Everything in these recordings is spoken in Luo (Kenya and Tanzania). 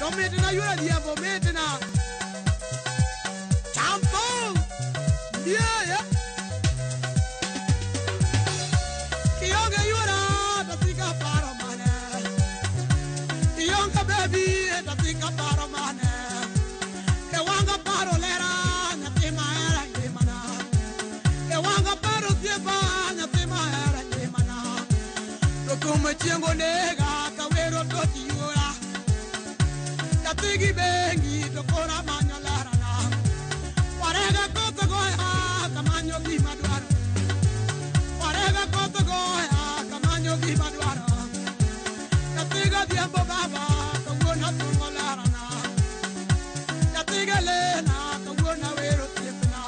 To mitna yuora dhiambo mitna. Champo. Yeah, yeah. Ionge yuora tatika paro mane. Ionge baby tatika paro mane. Ewanga paro lera nyathi mahera ngimana. Ewanga paro thiepa nyathi mahera ngimana. To kuma chiengo nega kawero to tiyora. Nyathi gi bengi to kora manyo lerana. Warega koth goya kamanyo gima dwaro. Warega koth goya kamanyo gima dwaro. Nyathi godhiambo baba kawuono thungo lerana. Nyathi galena kawuono awero osiepna.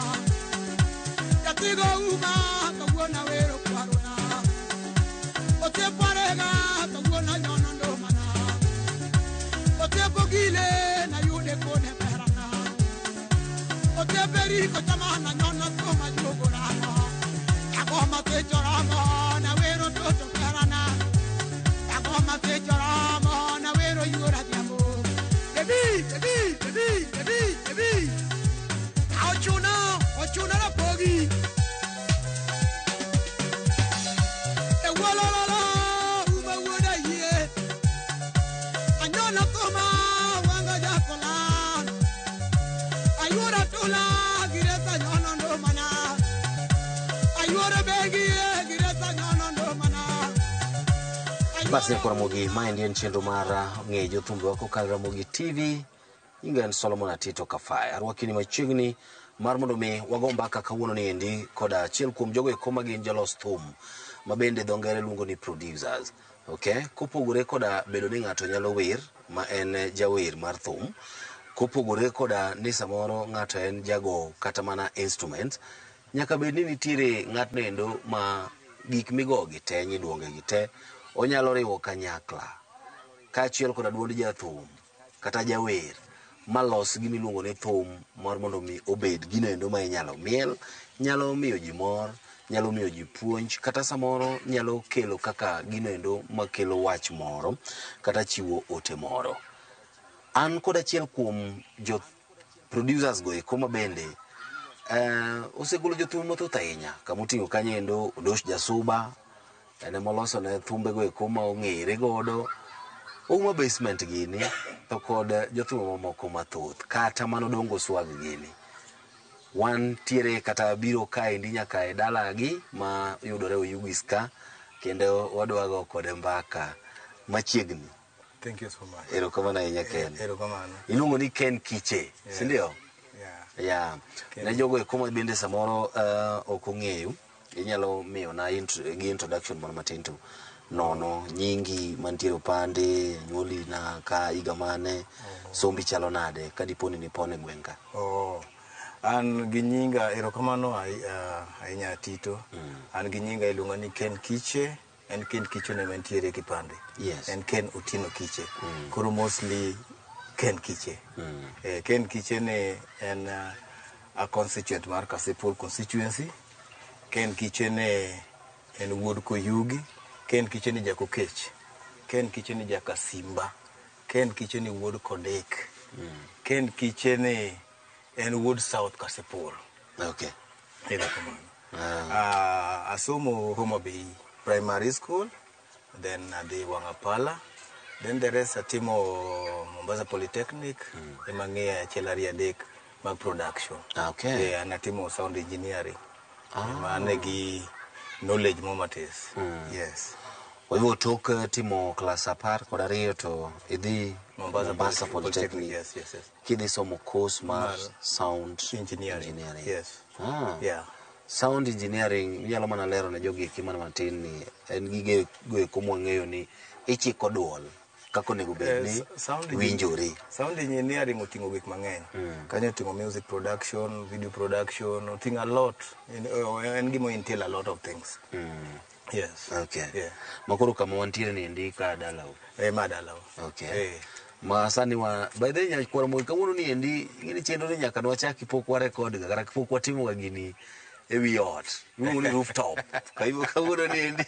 Nyathi go uma kawuono awero kwarona. Osiep warega kawuono anyono ndomana. Osiep ogile nayude kode merana. Osiep eriko chamana nyono thuma juogo ramo. Agoma secho ramo nawero toto kerana. Agoma secho ramo nawero yuora dhiambo. Ebi, ebi, ebi, ebi, ebi. Ochuna, ochuna rapogi. Ewolololo, uma wuoda yie. Anyona thuma wanga jakola. Ayuora tula giresa nyono ndomana. Ayuora bengi giresa nyono ndomana. Bas ne Ramogi, maendi en chenro mar ng'e jothumbe wa kokalo Ramogi TV. Nyinga en Solomon Atito Kafaya. Arwakini machiegni mar mondo mi wago mbaka kawuono ni endi koda achiel kuom jogo eko ma gin jolos thum ma bende dho ngere luongo ni producers. Okay? Kopogore koda bedo ni ng'ato nyalo wer ma en jawer mar thum, kopogore koda ni samoro ng'ato en jago kata mana instrument, nyaka bed ni nitiere ng'atno endo ma gik migogi te nyiduonge gi te onyalo riwo kanyakla kaachiel koda duond jathum kata jawer malos gimiluongo ni thum mar mondo mi obed gino endo ma inyalo miel, nyalo miyo ji mor, nyalo miyo ji puonj, kata samoro nyalo kelo kaka gino endo makelo wach moro kata chiwo ote moro. An kod achiel kuom jo producers go eko ma bende osegolo jothum mathoth ahinya kamoting'o kanyo endo Odosh Jasuba en emoloso ne thumbe go eko ma ong'ere godo Ouma Basement gini to kod jothum mamoko mathoth kata mano Dongo Swag gini. Wantiere kata biro kaendi nyaka e dalagi ma yudore Oyugis ka kendo wadwa go kode mbaka machiegni. Thank you so much. Erokamano ahinya Ken. Erokamano. Iluongo ni Ken Kiche, Yeah. si ndio? Yeah. Yeah. Ken. Ne jogo eko ma bende samoro ok ong'eyo, inyalo miyo na gi introduction moro matin to nono nyingi mantiere opande, nyuoli na ka higa mane, sombi chalo nade ka dipo ni nipon e gweng' ka. Oh. An gi nyinga erokamano ahinya Tito. An gi nyinga iluonga ni Ken Kiche. En Ken Kiche ne mantiere e kipande. Yes. En Ken Otieno Kiche. Koro mostly Ken Kiche. Ken Kiche ne en a constituent mar Kasipul constituency. Ken Kiche ne en wuod Koyugi. Ken Kiche ni Jakokech. Ken Kiche ni Jakasimba. Ken Kiche ni wuod Kodek. Ken Kiche ni en wuod South Kasipul. Okay. Erokamano. Asomo Homa Bay Primary School, then adhi Wang'apala, then the rest atimo Mombasa Polytechnic, ema ng'iyo achiel ariyo adek mag production. Okay. Yeah, an atimo sound engineering. Ema an gi knowledge mo matis. Yes. Kwa hivyo tok timo klas 12 to idhi Mombasa, Mombasa Polytechnic. Yes. Kidhi somo course mar Mar sound engineering. engineering. Yes. Ah. Yeah. Sound engineering inyalo mana lero ne jogi eki mana matin ni en gige go eko mwang'eyo ni ichiko duol kaka onego bed ni winjore. Sound engineering oting'o gik mang'eny. Kanyo oting'o music production, video production, oting'o a lot. En gima entail a lot of things. Yes. Okay. Yeah. Makoro kama wantiere ni endi ka dalau. Ma dalau. Okay. Ma sani wa by the way nyakwar Ramogi kawuono ni endi ing'eni chenro ni nyaka nwachaki pok wa record ga kata pok watimo ga gini Ewi ot iluongo ni rooftop. Kwa hivyo kawuono ni endi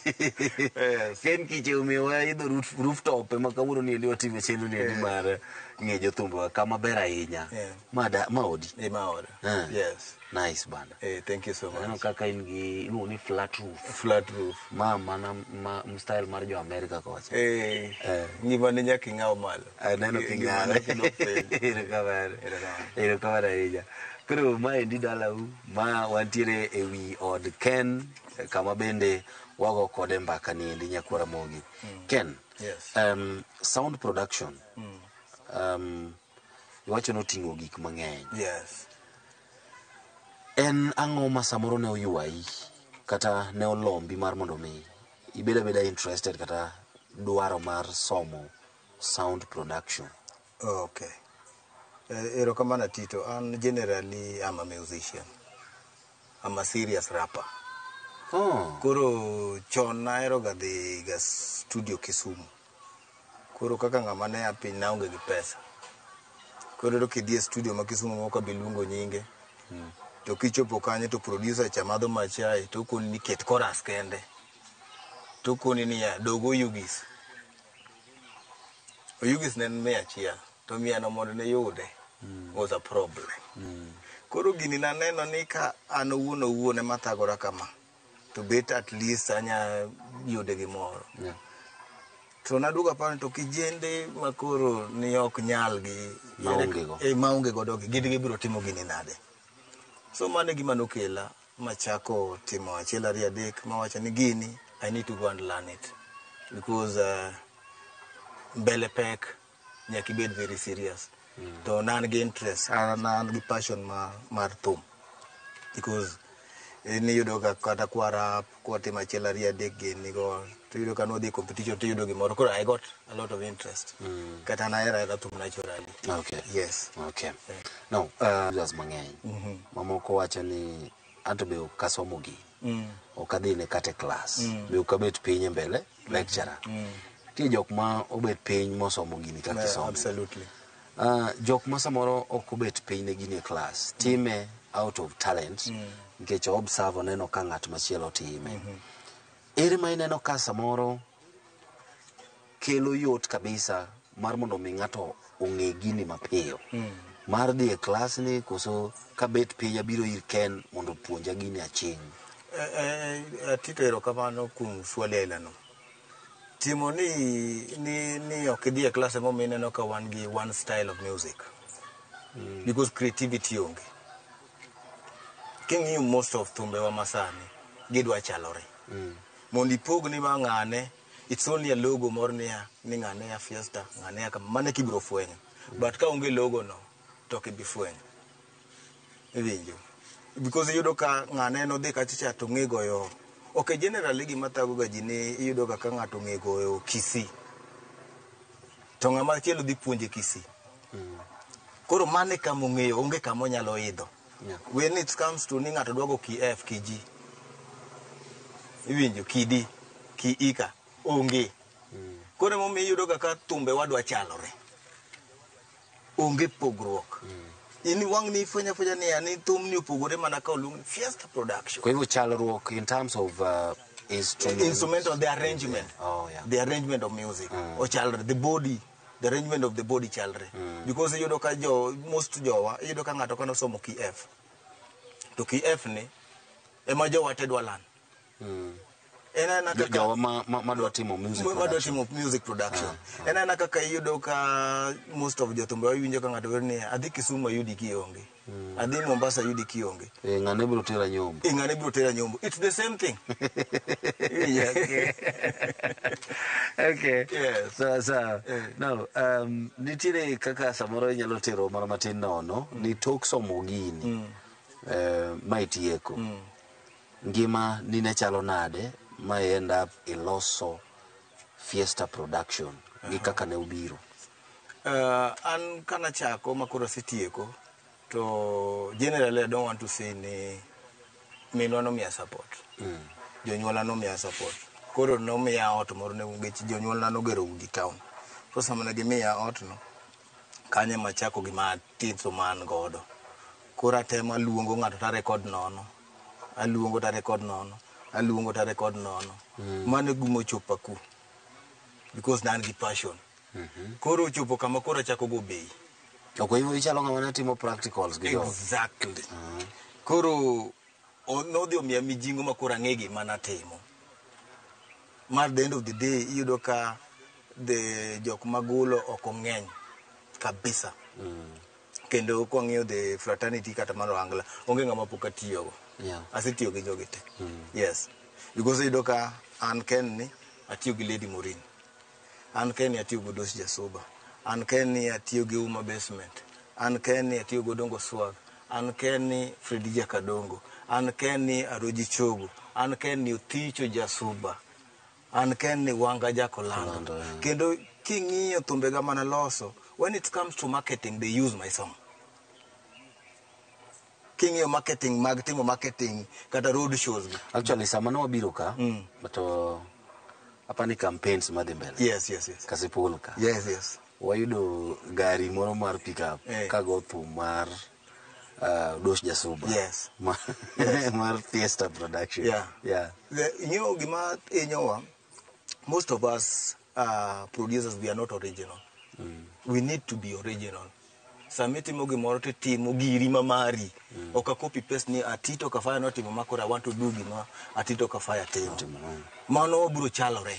Yes. Ken Kiche omiyowa idho rooftop ema kawuono ni endi watime chenro ni endi mar ng'e jothumbewa kama ber ahinya. Yeah. Ma odi. E ma oda. Eh. Yes. Nice bana. Thank you so Aneno much. kaka in gi iluongo ni flat roof. Flat roof. Ma mana ma style mar jo Amerika kocha. Ngimani nyaka ing'aw malo. Aneno Ngimani king'awe. kidok piny. Erokamano. Erokamano. Erokamano ahinya. Koro maendi dalau ma wantiere e wi od Ken kama bende wago kode mbaka ni endi nyakwar Ramogi. Ken, Yes. Sound production iwacho noting'o gik mang'eny. Yes. En ang'o ma samoro ne oywayi kata ne olombi mar mondo mi ibed abeda interested kata dwaro mar somo sound production? Okay. Erokamano Tito. An generally I'm a musician. I'm a serious rapper. Oh. Koro chon nahero ga dhi ga studio Kisumu. Koro kaka ng'ama ne a piny naonge gi pesa. Koro iyudo kidhi e studio ma Kisumu moko be luongo nyinge. To kichopo kanyo to producer cha madho ma chai to okoni ni ket chorus kende. To okoni niya dog Oyugis. Oyugis ne en 100 to mia no mondo ne yude was a problem. Koro gini naneno ni ka an owuon owuon ema thagora kama to bet at least anya yude gimoro. Yeah. To naduogo aparo ni to kijende makoro ni ok nyal gi Maonge go. Maonge godo gi gin gibiro timo gini nade. So mano e gima nokela machako timo achiel ariyo adek mawacho ni gini I need to go and learn it because mbele pek nyaka ibed very serious. To ne an gi interest, an an gi passion mar thum because niyudo ka kata kwa rap kwatimo achiel ariyo adek gini go to iyudo ka nwadhi e competition to iyudo gimoro koro I got a lot of interest. Kata nahero ahera thum naturally. Okay. Yes. Okay. Now, users mang'eny mamoko wacho ni anto be ok asomo gini. Ok adhi ne kata e class. Be ok abet piny e mbele lecturer. Nitie jok ma obet piny mosomo gini kaka isome. Absolutely. Jok ma samoro ok obet piny ne gini e class time out of talent nikech observe oneno ka ng'at machielo time. Ere ma ineno ka samoro kelo yot kabisa mar mondo mi ng'ato ong'e gini mapiyo mar dhi e class ni koso kabet piny abiro ir Ken mondo opuonja gini aching'. Tito erokamano kuom swali aila no. Timo ni ok idhi e class emomiyo ineno ka wan gi one style of music. Because creativity onge. King'iyo most of thumbewa masani, gidwa chalore. Mondo ipog ni ma ng'ane, it's only a logo moro niya, ni ng'ane ya Fiesta, ng'ane ya kama, mano kibiro fwenyo. But ka onge logo no, to ok ibi fwenyo. Iwinjo? Because iyudo ka ng'ane nodhi kacha cha to ong'e goyo. Okay, generally gima thago ga ji ni iyudo ga ka ng'ato ong'e goyo Kisii. To ng'ama chielo dhi puonje Kisii. Koro mano e kama ong'eyo, onge kama onyalo idho. Yeah. When it comes to ni ng'ato dwa go key F, key G. Iwinjo, key D, key E ka, onge. Koro emomiyo iyudo ga ka thumbe wadwa chalore. Onge pogruok. In wang' ni ifwenyo afwenya niya ni thumni opogore mana ka oluong ni Fiesta Production. Kwa hivyo chalruok in terms of instrument. Instrumental, the arrangement. Oh, yeah. The arrangement of music. Ochalre, the body, the arrangement of the body chalre. Because iyudo ka jo, most jowa, iyudo ka ng'ato kano somo key F. To key F ni, ema jowa te dwa learn. En aena kaka Jowa ma dwa timo music ma dwa production. timo music production. En aena kaka iyudo ka most of jothumbe iwinjo ka ng'ato wer ni adhi Kisumu ayudi kionge. Adhi Mombasa ayudi kionge. Ng'ane biro tera nyombo. Ng'ane biro tera nyombo. It's the same thing. Okay. Okay. Yes. Sawa sawa. Now, nitiere kaka samoro inyalo tero mana matin nono ni tok somo gini ma itieko. Ngima ni ne chalo nade ma i end up iloso Fiesta Production gi kaka ne obiro? An kanachako makoro asetieko to generally I don't want to say ni minwa nomiya support. Jonyuolna nomiya support. Koro nomiya ot moro nikech jonyuolna nogero udi town. Koro sama ne gimiya ot no, kanyo ema achako gima athiso ma an godo. Koro atemo aluongo ng'ato ta record nono. Aluongo to record nono. Aluongo to record nono. Mano e gima ochopa ku. Because ne an gi passion. Koro ochopo kama koro achako go bei. To kwa hivyo ichalo ng'ama ne timo practicals gi jogo. Exactly. Koro nodhi omiya mijing'o ma koro ang'e gima natimo. Mar the end of the day iyudo ka the jok magulo ok ong'eny kabisa. Kendo kwang'iyo the fraternity kata mar ohangla, onge ng'ama pok atiyogo. Asetiyo gi jogi te. Yes. Because iyudo ka an ken ni atiyo gi Lady Morin. An ken ni atiyo gi Odos Jasuba. An ken ni atiyo gi Uma Basement. An ken ni atiyo gi Odongo Swag. An ken ni Fredi Jakadongo. An ken ni Aroji Chogo. An ken ni Othicho Jasuba. An ken ni Wanga Jakolando. Kolando, yeah. Kendo king'iyo thumbega mana loso, when it comes to marketing, they use my song. King'iyo marketing mag timo marketing kata road shows gi. Actually sama ne wabiro ka to apani campaigns madhi mbele. Yes. Kasipul ka. Yes. Wayudo gari moro mar pickup kago thum mar Dosh Jasuba. Mar Fiesta Production. Ing'eyo gima hinyowa, most of us producers, we are not original. We need to be original. Sama itimo gimoro to itimo giri ma mari. Ok a copy paste ni Atito Kafaya notimo ma koro I want to do gima Atito Kafaya timo. Mano biro chalore.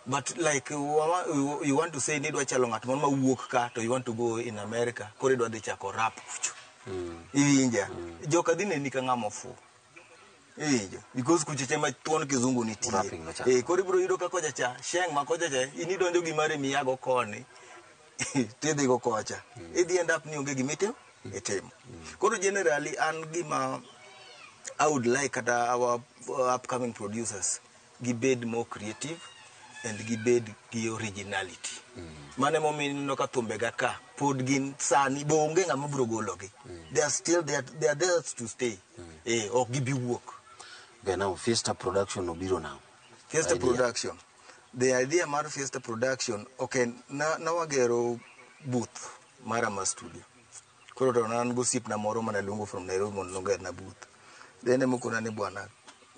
But like you want to say ni idwa chalo ng'at moro mawuok ka to you want to go in America, koro idwa dhi chako rap kucho. Iwinja? Joka dhi neni ka ng'ama ofuwo. Iwinjo? Because kucho cha ema thuon kizungu nitie. Rapping nochako. Koro ibiro yudo ka kocha cha, sheng ma kocha cha, in idonjo gi mari miyago koni. Tidhi go kocha. Idhi end up ni onge gima itimo. Itimo. Koro generally an gima I would like kata our upcoming producers gibed more creative and gibed gi originality. Mano emomiyo ineno ka thumbega ka pod gin sani bo onge ng'ama biro gologi. They are still there, they are there to stay. Ok gibi wuok. Okay, now Fiesta Production obiro now. Fiesta Idea. Production. The idea mar Fiesta Production, okay, na wagero booth mara ma studio. Koro to an gosiepna moro mane luongo from Nairobi mondo nogerna booth. Then emokona ni bwana,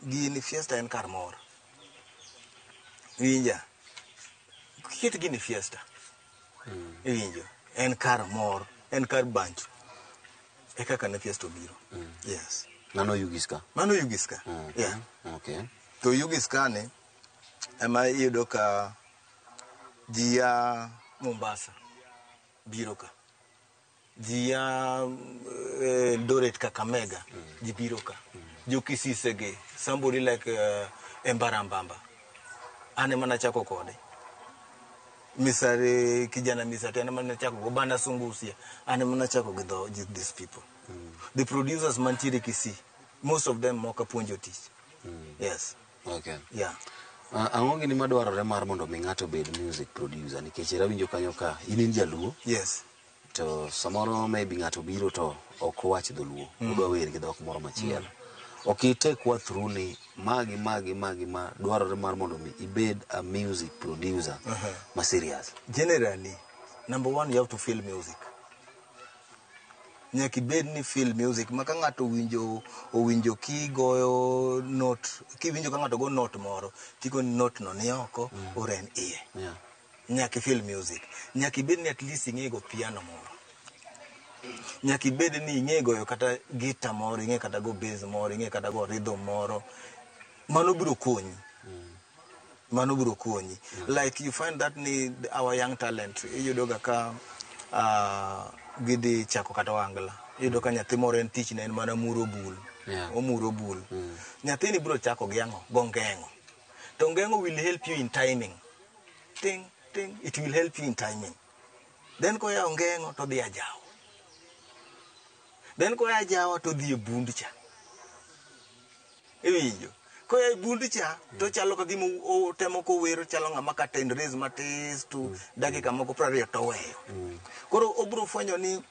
gini Fiesta en kar mor. Winja. Ket gini Fiesta. Iwinjo. En kar mor, en kar banjo. E kaka ne Fiesta obiro. Yes. Mano Yugis ka? Mano Yugis ka. Yeah. To Yugis ka ni ema iyudo ka ji ya Mombasa biro ka. Ji ya Eldoret, Kakamega ji biro ka. Jo Kisisege, somebody like Embarambamba. An ema nachako kode. Misare kijana Misate an ema nachako go Bana Sungusia. An ema nachako gi these people. The producers mantiere Kisii, most of them moko puonjo tich. Yes. Yeah. Ang'o gini madwarore mar mondo mi ng'ato obed music producer? Nikech awinjo kanyo ka in in jaluo. Yes. To samoro maybe ng'ato biro to ok owach dholuo. Odwa wer gi dhok moro machielo. Ok i take wa through ni magi magi magi ma dwarore mar mondo mi ibed a music producer ma serious. Generally, number one, you have to feel music. Nyaka ibed ni feel music ma ka ng'ato owinjo kigoyo note, kiwinjo ka ng'ato go note moro, tigo note no ni oko, or en iye. Nyaka feel music. Nyaka ibed ni at least ing'e go piano moro. Nyaka ibed ni ing'e goyo kata guitar moro, ing'e kata go bass moro, ing'e kata go rhythm moro. Mano biro konyi. Mano biro konyi. Like you find that ni our young talent, iyudo ga ka gidhi chako kata ohangla. Iyudo ka nyathi moro en tich ne en mana muro bul. Omuro bul. Nyathini biro chako gi ang'o? Go ngeng'o. To ngeng'o will help you in timing. Ting, ting, it will help you in timing. Then koya ngeng'o to dhi ajawa. Then koya ajawa to dhi e bund cha. Iwinjo? Koya e bund cha to chalo ka gima otemo kowero chalo ng'ama ka tend raise matis to dakika moko 20 to oweyo. Koro obiro fwenyo ni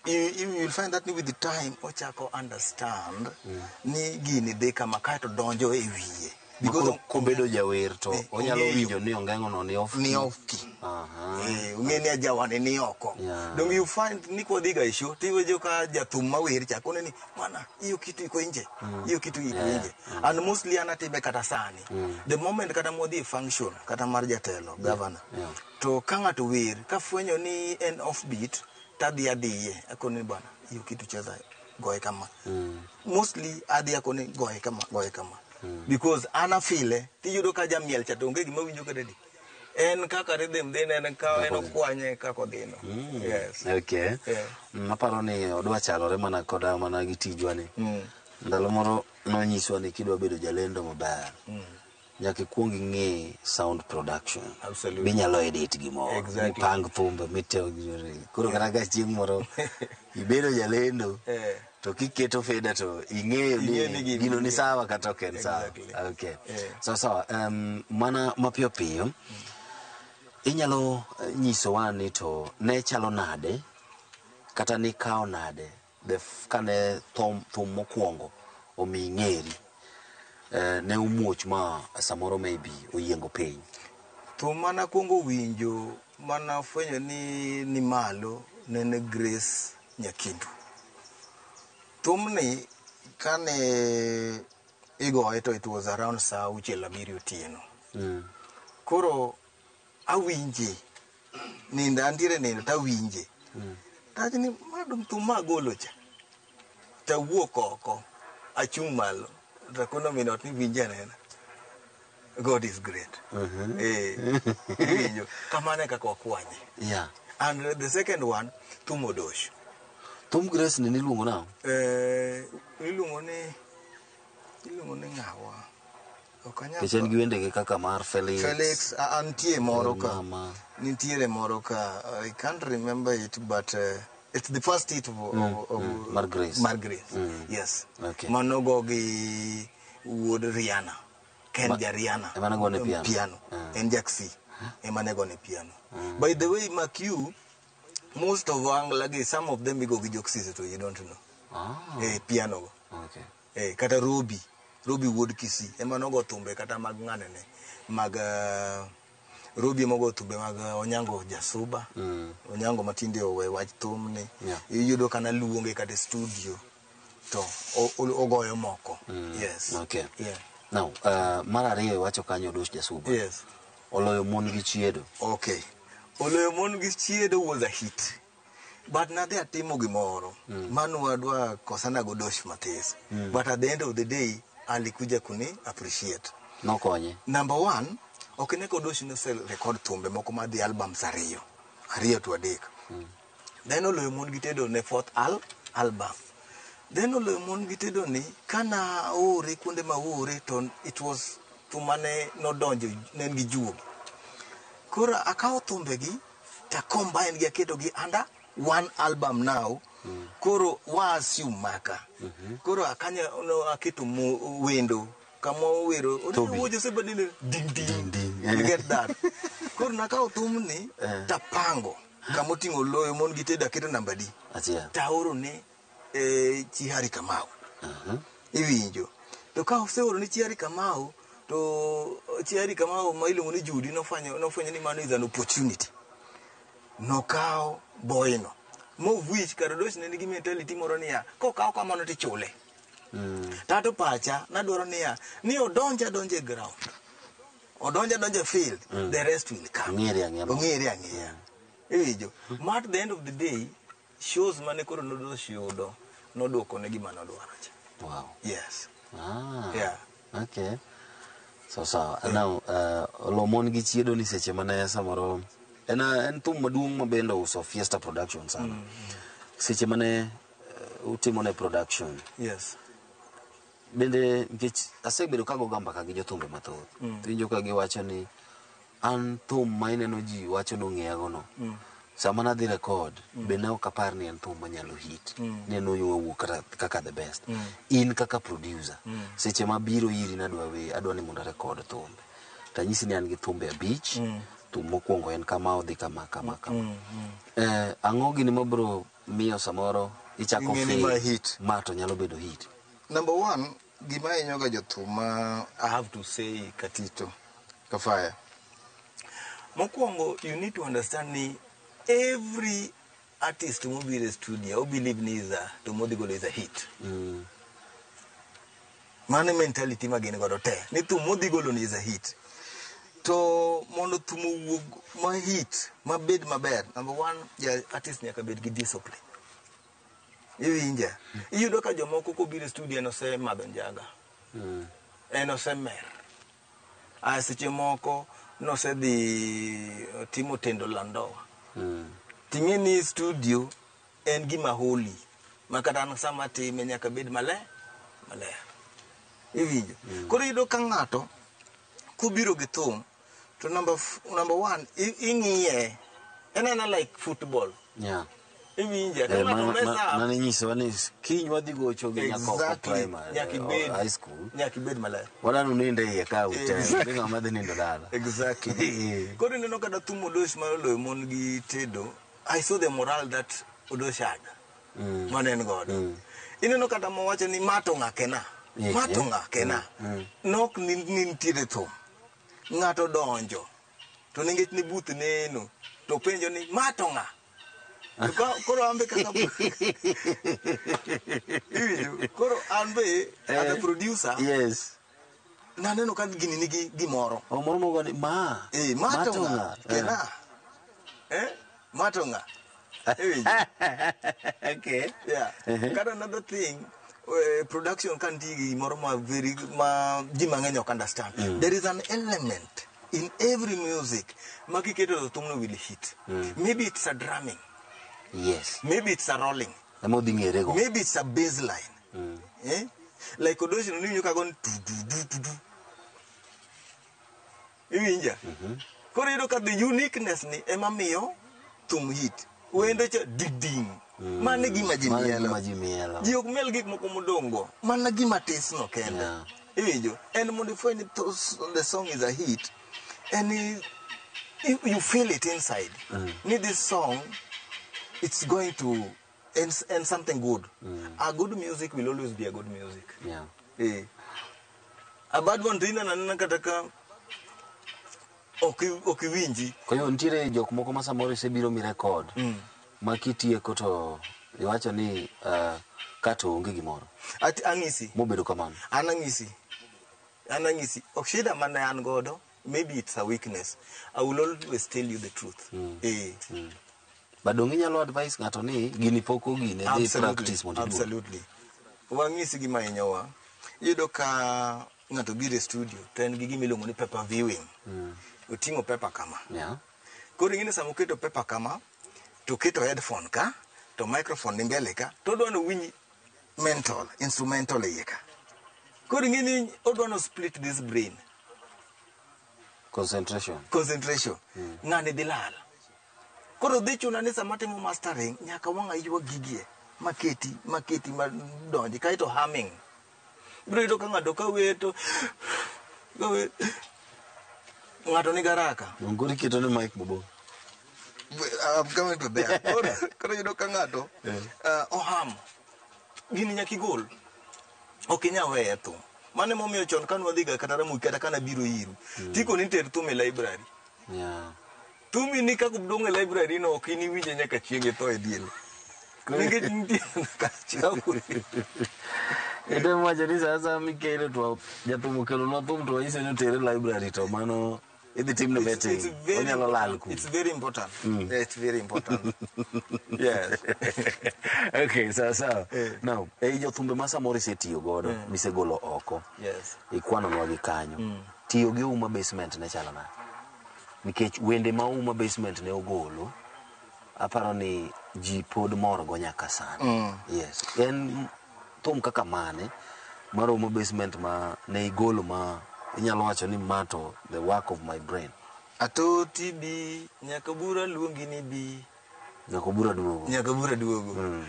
you will find that with the time ochako understand ni gini dhi kama kaeto donjo e wiye. Because Makoro kobedo jawer to onyalo ong'eyo. winjo ni ongeng'o no ni off Ni key. off key. Ong'e ni ajawane ni oko. Yeah. Dong you find ni kwadhiga e show tiwinjo ka jathum mawer cha kone ni bwana hiyo kitu iko nje. Hiyo kitu iko nje. And mostly an atime kata sani. The moment kata mwadhi e function kata mar jatelo governor. Yeah. To ka ng'ato wer kafwenyo ni en off beat tadhi adhiye akone ni bwana hiyo kitu cheza goye kama. Mostly adhi akone goye kama goye kama. Because an afile tiyudo ka jamiel cha to onge gima winjo kata di. En kaka rhythm dhi en ka en okwanye kaka odhino. Yes. Okay. Yeah. Aparo ni odwa chalore mana koda mana gi tijwa ni. Ndalo moro nonyiswa ni kidwa bedo jalendo maber. Nyaka ikuong ing'e sound production. Absolutely. Minyalo edit gimoro. Exactly. Mipang thumbe mitewo gi Koro kata ka chieng' moro ibedo jalendo. Eh. To kiketo feda to ing'eyo Ing'eyo ni ni gini- gino ni sawa kata ok en sawa. Exactly. Okay. Yeah. Sawa sawa. Mana mapiyo piyo. Inyalo nyisowa ni to ne chalo nade kata nikawo nade kane thum mokwongo omi ng'eri ne omuoch ma samoro maybe oyiengo piny. Thum mana kuongo winjo mana fwenyo ni malo nene Grace Nyakindu. Thumni kane igoye to it was around saa auchiel abiriyo otieno. Koro awinje nindo antiere nindo tawinje. Tawacho ni ma dong thum ma agolo cha. Tawuok oko achung' malo takono min ot ni winje anena. God is great. Iwinjo. Kamano e kaka wakwanye. Yeah. And the second one, thum odosh. Thum Grace ni niluongo nang'o? Iluongo ni ng'awa? Ok anyal Nikech en gi wendege kaka mar Felix. Felix, antie moro ka. Mama. Nitiere moro ka. I can't remember it, but it's the first hit of Mar Grace. Mar Grace. Yes. Okay. Manogo gi wuod Rihanna. Ken ja Rihanna. Ema ne gone piano. Piano. En Jack C. Ema ne gone piano. By the way, Mark you, most of Angla, some of them go gi Jok to you don't know. Ah. Piano go. Okay. Kata Robi. Robi wuod Kisii. Ema nogo thumbe kata mag ng'anene. Mag Robi ema ogo thumbe mag Onyango Jasuba. Onyango matinde owe wach thumni. Yeah. Iyudo kana luonge kata e studio to ogoyo moko. Yes. Okay. Yeah. Now, mar ariyo iwacho kanyo Odosh Jasuba. Yes. Oloyo mon gi chiedo. Okay. Oloyo mon gi chiedo was a hit. But nadhi atimo gimoro. Mano wadwa kosana go Odosh matis. But at the end of the day, alikuja kuni appreciate. Nokonye. Number one, ok ne Odosh nose record thumbe moko madhi albums ariyo. Ariyo to adek. Then oloyo mon gi tedo ne fourth album. Then oloyo mon gi tedo ni kana oore kuonde ma oore to it was thum mane nodonjo ne en gi juogi. Koro akawo thumbe gi ta combine gi aketo gi under one album now. Koro wa assume maka. Koro akanya no aketo wendo kama owero Toby. owuoyo sebadile ding ding. Ding, ding. You get that. Koro nakawo thumni tapango kama oting'o loyo mon gi tedo aketo namba di. Achiel. Taoro ne chi Harry Kamau. Iwinjo. To ka oseoro ne chi Harry Kamau to chi Harry Kamau ma iluongo ni Judy nofwenyo ni mano is an opportunity. Nokawo boyno. Mov wich kar Odosh ne nigi mentality moro niya, kokawo kamano tichule. Tato pacha nadwaro niya, ni odonj adonja e ground. Odonj adonja e field, the rest will come. Ong'ere ang'eya. Ong'ere ang'eya. Iwinjo. Ma at the end of the day, shows mane koro Odosh yudo, noduoko ne gima nodwaro cha. Wow. Yes. Ah. Yeah. Okay. So sawa. Now, olo mon gi chiedo ni seche mane samoro en thum maduong' ma bende ouso Fiesta Production sana. Seche mane utimo ne production. Yes. Bende nikech asebedo kago mbaka gi jothumbe mathoth. Iwinjo ka giwacho ni an thum ma ineno ji wacho nong'eyago no. Sama nadhi record, be ne ok apar ni en thum manyalo hit. Ni en owuok kaka the best. In kaka producer, seche mabiro iri nadwa we, adwa ni mondo arekod thumbe. Tanyisi ni an gi thumbe 5. Thum mokwongo en kama odhi kama kama kama. Ang'o gini mabiro miyo samoro ichako Ing'e ni feel ma hit. Ma to nyalo bedo hit. Number one, gima hinyoga jothum ma I have to say Katito Kafaya. Mokwongo, you need to understand ni every artist mobiro e studio, o believe ni is a, to modhi golo is a hit. Mano e mentality ma gin godo te. Ni thum modhi golo ni is a hit. To mondo thum owuog ma hit, mabed maber, number one, ja artist nyaka bed gi discipline. Iwinja? Iyudo ka jomoko kobiro e studio en osemadho njaga. En osemer. A seche moko nosedhi timo tendo la ndoa. Ting'e ni studio en gima holy. Ma kata an sama time nyaka bed maler, maler. Iwinjo? Koro iyudo ka ng'ato kobiro gi thum to number one ing'iye en aena like football. Iwinje? Ka ng'ato mess up, Mane nyisowa ni kiny wadhi gocho gi Nyakoko Primary Nyaka ibed or high school. Nyaka ibed maler. Wadwani unind e iye ka ute. Exactly. Onge ng'ama dhi nindo dala. Exactly. Koro ineno kata thum Odosh mar oloyo mon gi tedo, I saw the morale that Odosh had. Mane en godo. Ineno kata mowacho ni ma to ng'a kena. Ma to ng'a kena. Nok ni nitiere thum. Ng'ato donjo. To nikech ni booth neno, to penjo ni ma to ng'a. To koro an be kaka iwinjo, koro an be as a producer naneno ka gini nigi gimoro. O moro mogo ni ma. Eh, ma to ng'a kena. Eh, ma to ng'a. Iwinjo? Okay. Yeah. Kata another thing, production ka nitie gimoro ma very ma ji mang'eny ok understand. There is an element in every music ma kiketo to thumno will hit. Maybe it's a drumming. Maybe it's a rolling. Ema odhi ng'ere go. Maybe it's a bass line. Eh? Like Odosh no niwinjo ka gone tu tu tu tu tu. Iwinja? Koro iyudo ka the uniqueness ni ema miyo thum hit. Wende cha ding ding. Mano e gima ji Mano e mielo. gima ji mielo. Ji ok miel gik moko modongo. Mana gima tis no kende. Iwinjo? En mondo ifweny ni the song is a hit, en ni you feel it inside. Ni this song, it's going to and something good. A good music will always be a good music. Eh. A bad one to ineno anena kata ka ok iwinji. Kwa hiyo nitiere jok moko ma samoro isebiro mi record ma kitieko to iwacho ni kato onge gimoro. At ang'isi. Mobedo kamano. An ang'isi. An ang'isi. Ok shida mane an godo, maybe it's a weakness. I will always tell you the truth. Eh. But dong inyalo advice ng'ato ni gini pok ogine dhi practice mondo iduog. Absolutely. Wang'isi gima hinyowa. Iyudo ka ng'ato biro e studio to en gi gima iluongo ni paper viewing. Oting'o paper kama. Koro ing'e ni sama oketo paper kama, to oketo headphone ka, to microphone ni mbele ka, to odwa ni owinj mental, instrumental e iye ka. Koro ing'e ni odwa ni split this brain. Concentration. Concentration. Ng'ani dhi lal. Koro dhi chuna ni sama timo mastering, nyaka wang' aywa gigie, maketi, maketi madonji, kaeto humming. Ibiro yudo ka ng'ato ka wer to ka wer, ng'ato nigi haraka. Koro iketo ne mic mabor. I'm coming to there. Koro yudo ka ng'ato oham. Gini nyaka igol. Ok inyal weye thum. Mano emomiyo chon kane wadhi ga kata Ramogi kata kana biro iru. Tikoni ter thum e library. Thumi ni kaka odong' e library no ok iniwinje nyaka chieng' itho e diere. Nikech nitie kacha. Ito wacho ni sasa mikelo to jathum okelonwa thum to wanyise ni otere library to mano idhi timne vetting. It's very Onyalo lal important. kuno. It's very important. Yeah, it's very important. Yes. Okay, sawa sawa. Eh. Now, ei jothumbe ma samoro isetiyo godo, misegolo oko. Ikwanonwa gi kanyo. Tiyo gi Uma Basement ne chalo nade? Nikech wende ma Uma Basement ne ogolo, aparo ni ji pod mor go nyaka sani. Yes. En thum kaka mane mar Uma Basement ma ne igolo ma inyalo wacho ni ma to the work of my brain. Atoti bi, nyaka bura luongi ni bi. Nyaka bura duogo. Nyaka bura duogo.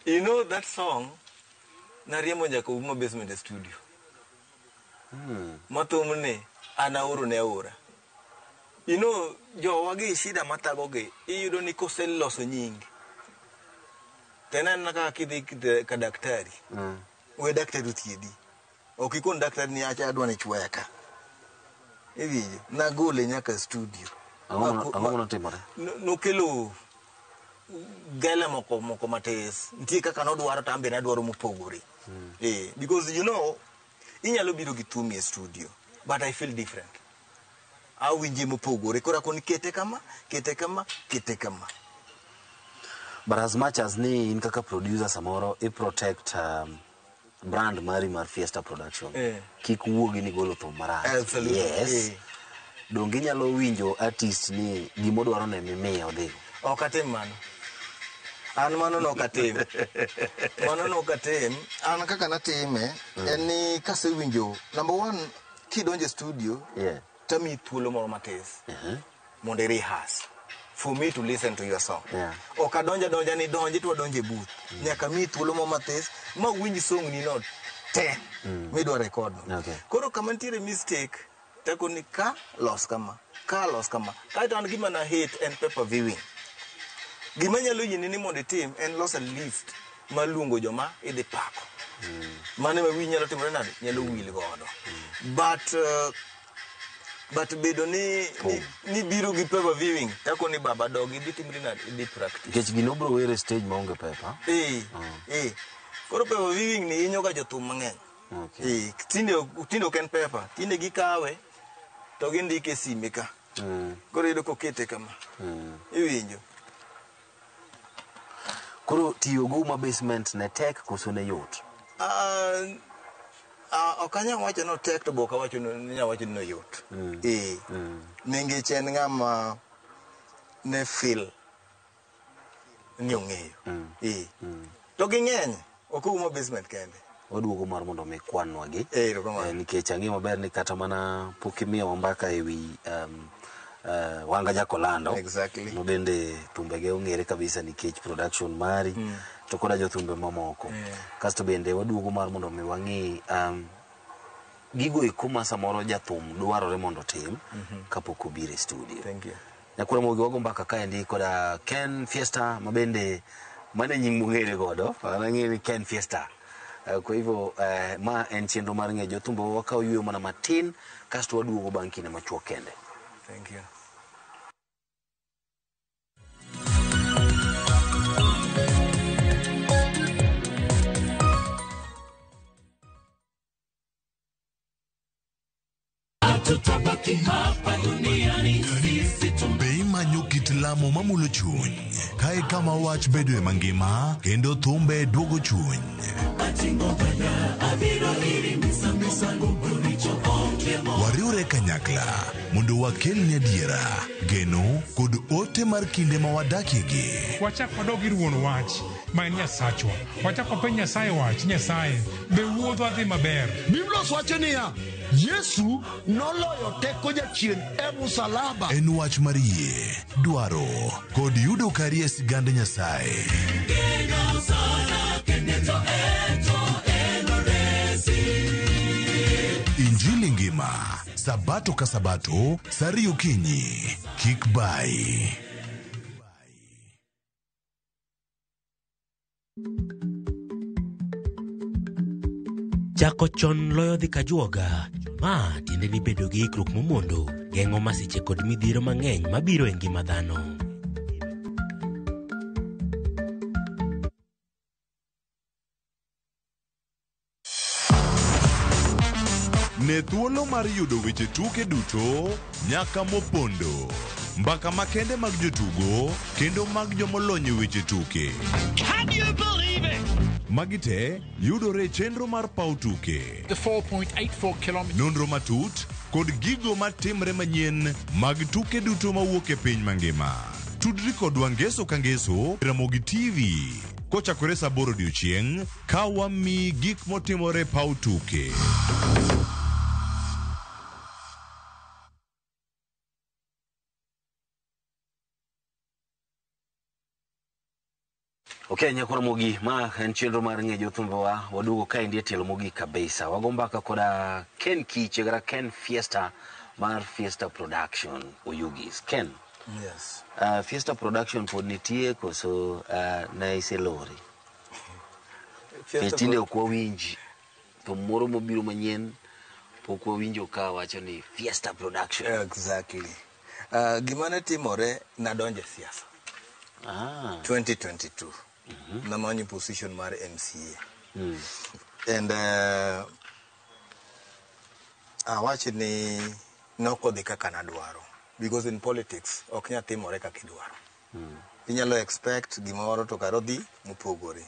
You know that song, nariembo nyaka Uma Basement e studio. Ma thumni an aoro ne aora. You know, jowa gi shida mathagogi, iyudo ni koseloso nying, to en anena kaka kidhi ka daktari, we daktari othiedhi. Ok ikon daktari ni acha adwa ni chwoya ka. Iwinjo? Nagole nyaka studio. Ang'o manotimore? Nokelo gele moko moko matis. Nitie kaka nodwaro to an be nadwaro mopogore. Because you know, inyalo biro gi thumi e studio, but I feel different. Awinje mopogore. Koro akoni kete kama, kete kama, kete kama. But as much as ni in kaka producer samoro i protect brand mari mar Fiesta Production. Kik wuogi ni golo thum marach. Absolutely. Yes. Donge inyalo winjo artist ni gimodwaro ne mimiye odhigo? Ok atim mano. An mano nok atim. Mano nok atim. An kaka natime, en ni kasewinjo, number one, kidonjo e studio, tamiyi thuolo moro matis mondo i rehearse for me to listen to your song. Ok adonjo adonja ni donji to wadonjo e booth. Nyaka miyi thuolo moro matis ma winj song ni no te midwa record no. Koro kama nitiere mistake, takoni ka los kama, ka los kama. Kaeto an gima na hate en paper viewing. Gima nyalo yieni ni mondo itim en loso list mar luongo joma idhi pako. Mano ema wiyi nyalo timore nade? Nyalo wil godo. But bedo ni biro gi paper viewing, takoni baba dog idhi timri nade? Idhi practice. Nikech gino biro wer e stage maonge paper. Koro paper viewing ni hinyo ga jothum mang'eny. Tinde ok en paper. Tinde gikawe to gindike e sime ka. Koro iyudo kokete kama. Iwinjo. Koro tiyo go ma basement ne tek koso ne yot? Ok anyal wacho ni otek to be ok awacho ni anyal wacho ni oyot. Nikech en ng'ama ne feel ni ong'eyo. To ging'eny, ok Ouma Basement kende. Waduogo mar mondo mi kwanwa gi. Erokamano. Nikech ang'eyo maber ni kata mana pok imiyowa mbaka e wi Wanga Jakolando. Ma bende thumbege ong'ere kabisa nikech production mari to koda jothumbe mamoko. Kasto bende waduogo mar mondo mi wang'i gigo eko ma samoro jathum dwarore mondo otim kapok obiro e studio. Thank you. Nyakura Mogi wago mbaka kaendi koda Ken Fiesta ma bende mano e nying mong'ere godo. An ang'eyo ni Ken Fiesta. Kwa hivyo ma en chenro mar ng'eyo jothumbe wakawo yueyo mana matin kasto waduogo bang' kinde machuok kende. Thank you. Tutabaki hapa duniani sisi tu. Be imanyo kit lamo mamulo chuny kae kama wach bedoe mangima kendo thumbe duogo chuny. Wariwre kanyakla mondo wakelni adiera, geno kod ote mar kinde ma wadakiegi. Wachak wadog ir wuon wach ma en Nyasachwa. Wachak wapenj Nyasaye wach, Nyasaye, be wuodhwa dhi maber? Biblos wacho niya, Yesu noloyo teko jachien e musalaba. En wach mar yie, dwaro kod yudo kari e sigand Nyasaye. Injili ngima, Sabato ka Sabato, saa ariyo okinyi. Kik bai. Chako chon loyo dhi kajuoga. Ma tiende ni bedo gi ikruok momondo geng'o masiche kod midhiero mang'eny mabiro e ngima dhano. Ne thuolo mar yudo weche tuke duto nyaka mopondo. Mbaka makende mag jotugo kendo mag jomolony e weche tuke. Can you believe it? Magi te yudore e chenro mar paw tuke. The 4.84 kilometers. Nonro matut kod gigo matimre manyien mag tuke duto mawuok e piny mangima. Tudri kodwa ngeso ka ngeso Ramogi TV kochakore saa aboro odiochieng' ka wamiyi gik motimore paw tuke. Okay, nyakora Mogi, ma en chenro mar ng'e jothumbewa, waduogo kaendi e tielo mogik kabisa. Wago mbaka koda Ken Kiche kata Ken Fiesta mar Fiesta Production Oyugis. Ken. Yes. Fiesta Production pod nitie koso ne iselori? Fiesta Tinde ok wawinji. Thum moro mobiro manyien pok wawinjo ka wacho ni Fiesta Production. Exactly. Gima ne timore, nadonjo e siasa. 2022. Namanyo position mar MCA. And awach ni nokodhi kaka nadwaro. Because in politics, ok nyal timore kaka idwaro. Inyalo expect gimoro to kare odhi mopogore.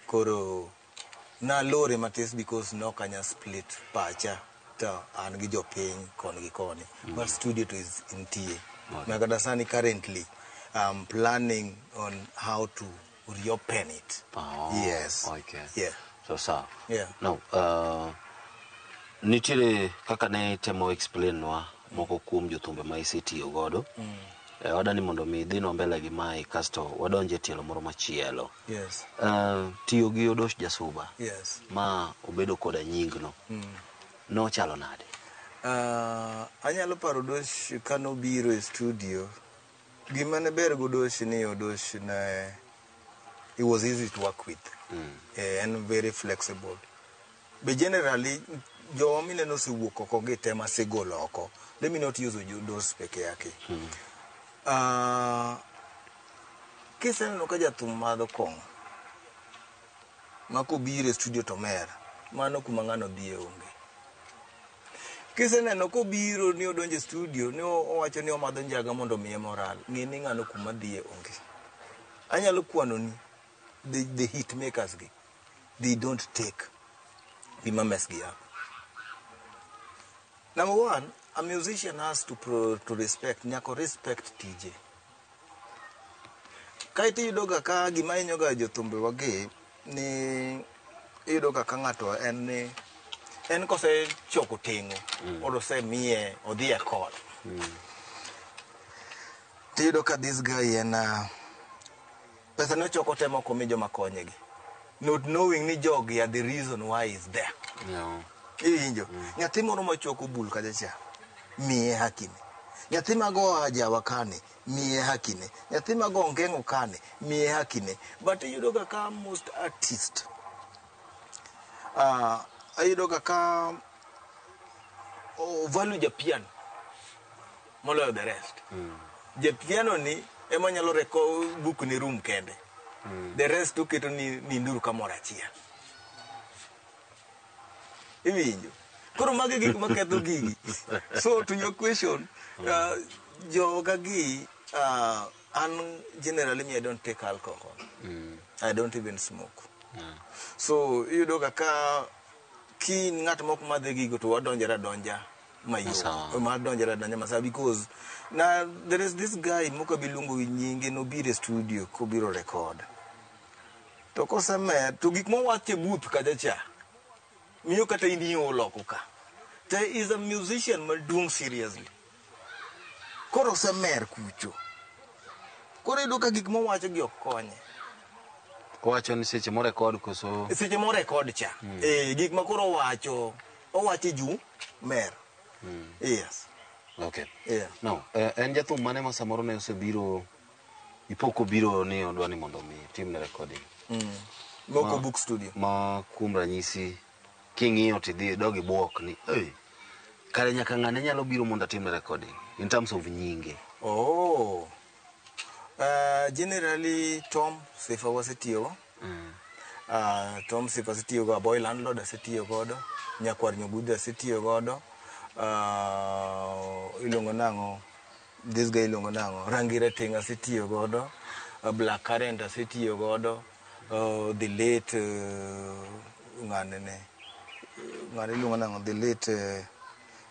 Koro nalore matis because nok anya split pacha to an gi jopiny koni gi koni. But studio to is nitie. Ma kata sani currently I'm planning on how to reopen it. Oh, Yes. Okay. Yeah. So sawa. Yeah. Now, nitiere kaka ne temo explain nwa moko kuom jothumbe ma isetiyo godo. Wadani mondo mi idhinwa mbele gi mae kasto wadonje tielo moro machielo. Yes. Tiyo gi Odosh Jasuba ma obedo koda nyingno nochalo nade? Anyalo paro Odosh kanobiro e studio. Gima ne ber go Odosh ni Odosh ne it was easy to work with. En very flexible. Be generally jowa mineno osewuok oko gi te masegolo oko. Let me not use Odosh peke yake. Kiseneno ka jathum madho kong'o ma kobiro e studio to mer, mano kuma ng'ano dhiye onge. Kiseneno kobiro ni odonjo e studio ni owacho ni omadho njaga mondo omiye moral, ng'e ni ng'ano kuma dhiye onge. Anyalo kwano ni the hit makers gi, they don't take gima mess gi up. Number one, a musician has to respect, nyaka respect tije. Kaeto iyudo ga ka gima hinyo ga jothumbe wagi ni iyudo ga ka ng'ato en ni en kosechoko teng'o or osemiye odhi e call. Tiyudo ka this guy en pesa ne ochoko te mok omi joma konye gi. Not knowing ni jogi are the reason why he's there. Iwinjo? Nyathi moro machoko bul kacha cha, miye hakine. Nyathi mago ajawa kane, miye hakine. Nyathi mago ongeng'o kane, miye hakine. But iyudo ga ka most artist, iyudo ga ka value japiano moloyo the rest. Japiano ni ema nyalo reko book ni room kende. The rest oketo ni ninduru kamoro achiel. Iwinjo? Koro magi gik maketho gigi. So to your question, joga gi, an generally me I don't take alcohol. I don't even smoke. So iyudo ga ka kin ng'at mok madhe gigo to wadonjore adonja mayot. Sawa. Madonjore adonja masawa because na there is this guy mok abi luongo gi nyinge nobiro e studio kobiro record. To kosemer to gik mowacho e booth kacha cha miyo kata in iol oko ka. Te is a musician maduong' seriously. Koro osemer kucho. Koro iyudo ka gik mowacho gi ok konye. Owacho ni seche morekod koso Seche morekod cha. Gik ma koro owacho, owacho e ju mer. Yes. Okay. Yeah. Now, en jathum mane ma samoro ne osebiro ipok obiro ni odwa ni mondo mi timne recording Moko book studio. Ma kuom ranyisi king'iyo tidhi idog ibuok ni hey, kare nyaka ng'ane nyalo biro mondo atimne recording in terms of nyinge. Oh. Generally Tom Sifa wasetiyogo. Tom Sifa asetiyogo, Aboy Landlord asetiyo godo, Nyakwar Nyogudhi asetiyo godo. Iluongo nang'o? This guy iluongo nang'o? Rangi Rateng' asetiyo godo. Black Current asetiyo godo. The late ng'ane ne. Ng'ane iluongo nang'o? The late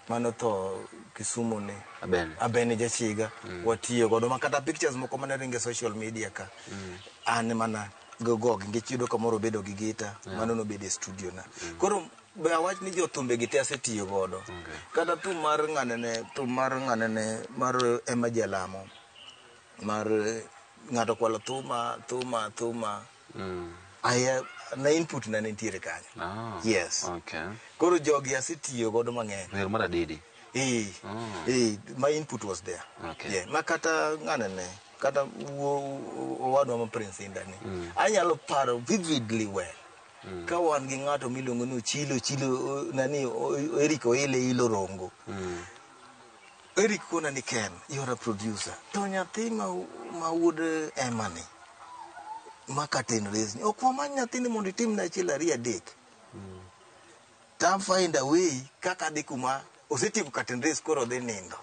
manotho Kisumu ni. Abene. Abene Jachiga. Watiyo godo ma kata pictures moko mane ringe social media ka. An mana gogogi nikech iyudo kamoro obedo gi gita, mano nobedo e studio na. Koro be awach ni jothumbe gi te asetiyo godo. Kata thum mar ng'ane ne, thum mar ng'ane ne mar Emma Jalamo mar ng'ato kwalo thuma, thuma, thuma. Aya, na input na nitiere kanyo. Yes. Okay. Koro jogi asetiyo godo mang'eny. Wer mar Adede. My input was there. Okay. Yeah. Ma kata ng'ane ne, kata owadwa ma Prince Inda ni. Anyalo paro vividly well. Ka wan gi ng'ato miluongo ni Ochilo, Ochilo, nani, Eric Oile Ilo Rongo. Eric kona ni Ken, you're a producer. To nyathi ma wuod Emma ni, ma curtain raise ni, ok wamany nyathini mondo itimne achiel ariyo adek. Tam find a way kaka dhi kuma osetieko curtain raise koro odhi nindo.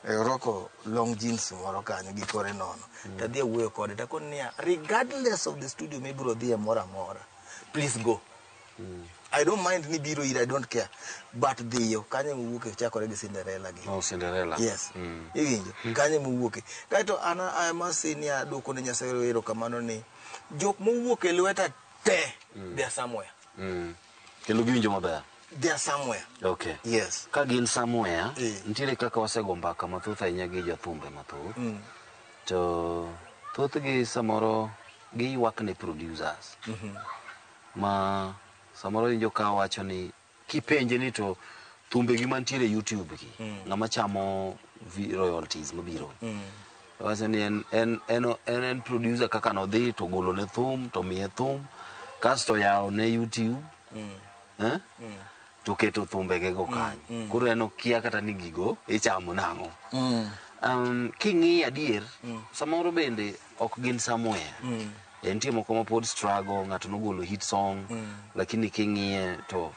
Orwako long jeans moro kanyo gi kore nono. Tadhi awuoyo kode takoni niya, regardless of the studio mibiro dhiye moro amora, please go. I don't mind ni biro ira, I don't care. But dhiyo, kanyo mowuoke chakore gi Cinderella gi. Oh, Cinderella. Yes. Iwinjo? Kanyo mowuoke. Kaeto an I must say ni aduoko ne Nyasaye erokamano ni jok mowuok e lweta te, they are somewhere. Kendo giwinjo maber. They are somewhere. Okay. Yes. Ka gin somewhere, nitiere kaka wasego mbaka mathoth ahinya gi jothumbe mathoth. To thothgi samoro giywak ne producers. Ma samoro iwinjo ka wacho ni kipenje ni to thumbegi mantiere e YouTube gi, ng'ama chamo royalties mabiro. Wacho ni en producer kaka nodhi to golo ne thum to miye thum kasto yawo ne YouTube. Eh? To keto thumbege go kanyo. Koro en okia kata ni gigo ichamo nang'o. King'iyo adier, samoro bende ok gin somewhere. Nitie moko ma pod struggle, ng'ato nogolo hit song, lakini king'iye to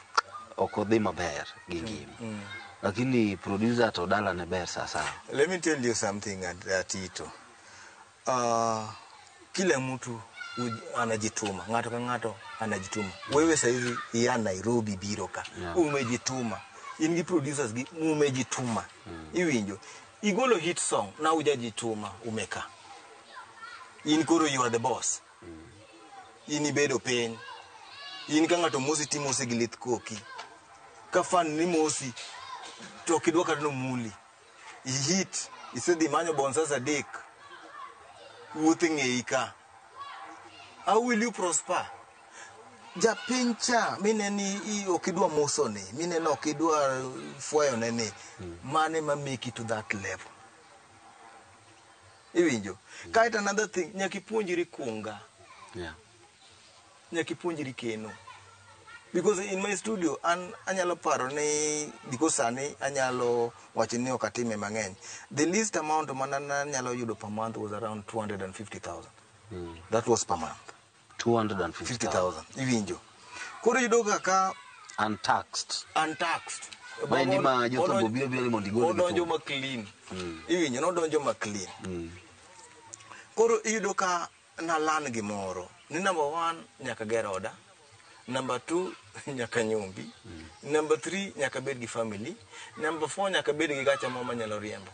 ok odhi maber gi ngima. Lakini producer to dalane ber sasa. Let me tell you something, Atito. Kila mtu anajituma, ng'ato ka ng'ato anajituma. Wewe saizi ya Nairobi biro ka, umejituma. In gi producers gi umejituma. Iwinjo. Igolo hit song na ujajituma umeka. In koro you are the boss. In ibedo piny. In ka ng'ato mosi timosi gi lith koki. Ka fan ni mosi to ok idwa kata nomuli. I hit, isedhi manyo bonsas adek. Wuoth e ng'eyi ka. How will you prosper? Japiny cha mineni ok idwa mosone, mineno ok idwa fwayone ni, mane ma make it to that level. Iwinjo? Kaeto another thing, nyaka ipuonjri kunga. Nyaka ipuonjri keno. Because in my studio, an anyalo paro ni, because sani anyalo wacho ni ok atime mang'eny. The least amount mana anyalo yudo per month was around 250,000. That was per month. 250,000. Iwinjo. Koro iyudo kaka untaxed. Untaxed. Maendi ma jothumbe biro biro ni mondo igol gi Odonjo thum. ma clean. Iwinjo, nodonjo ma clean. Koro iyudo ka nalan gimoro. Ni number 1 nyaka ger oda. Number 2 nyaka nyombi. Number 3 nyaka bed gi family. Number 4 nyaka bed gi gacha moro manyalo riembo.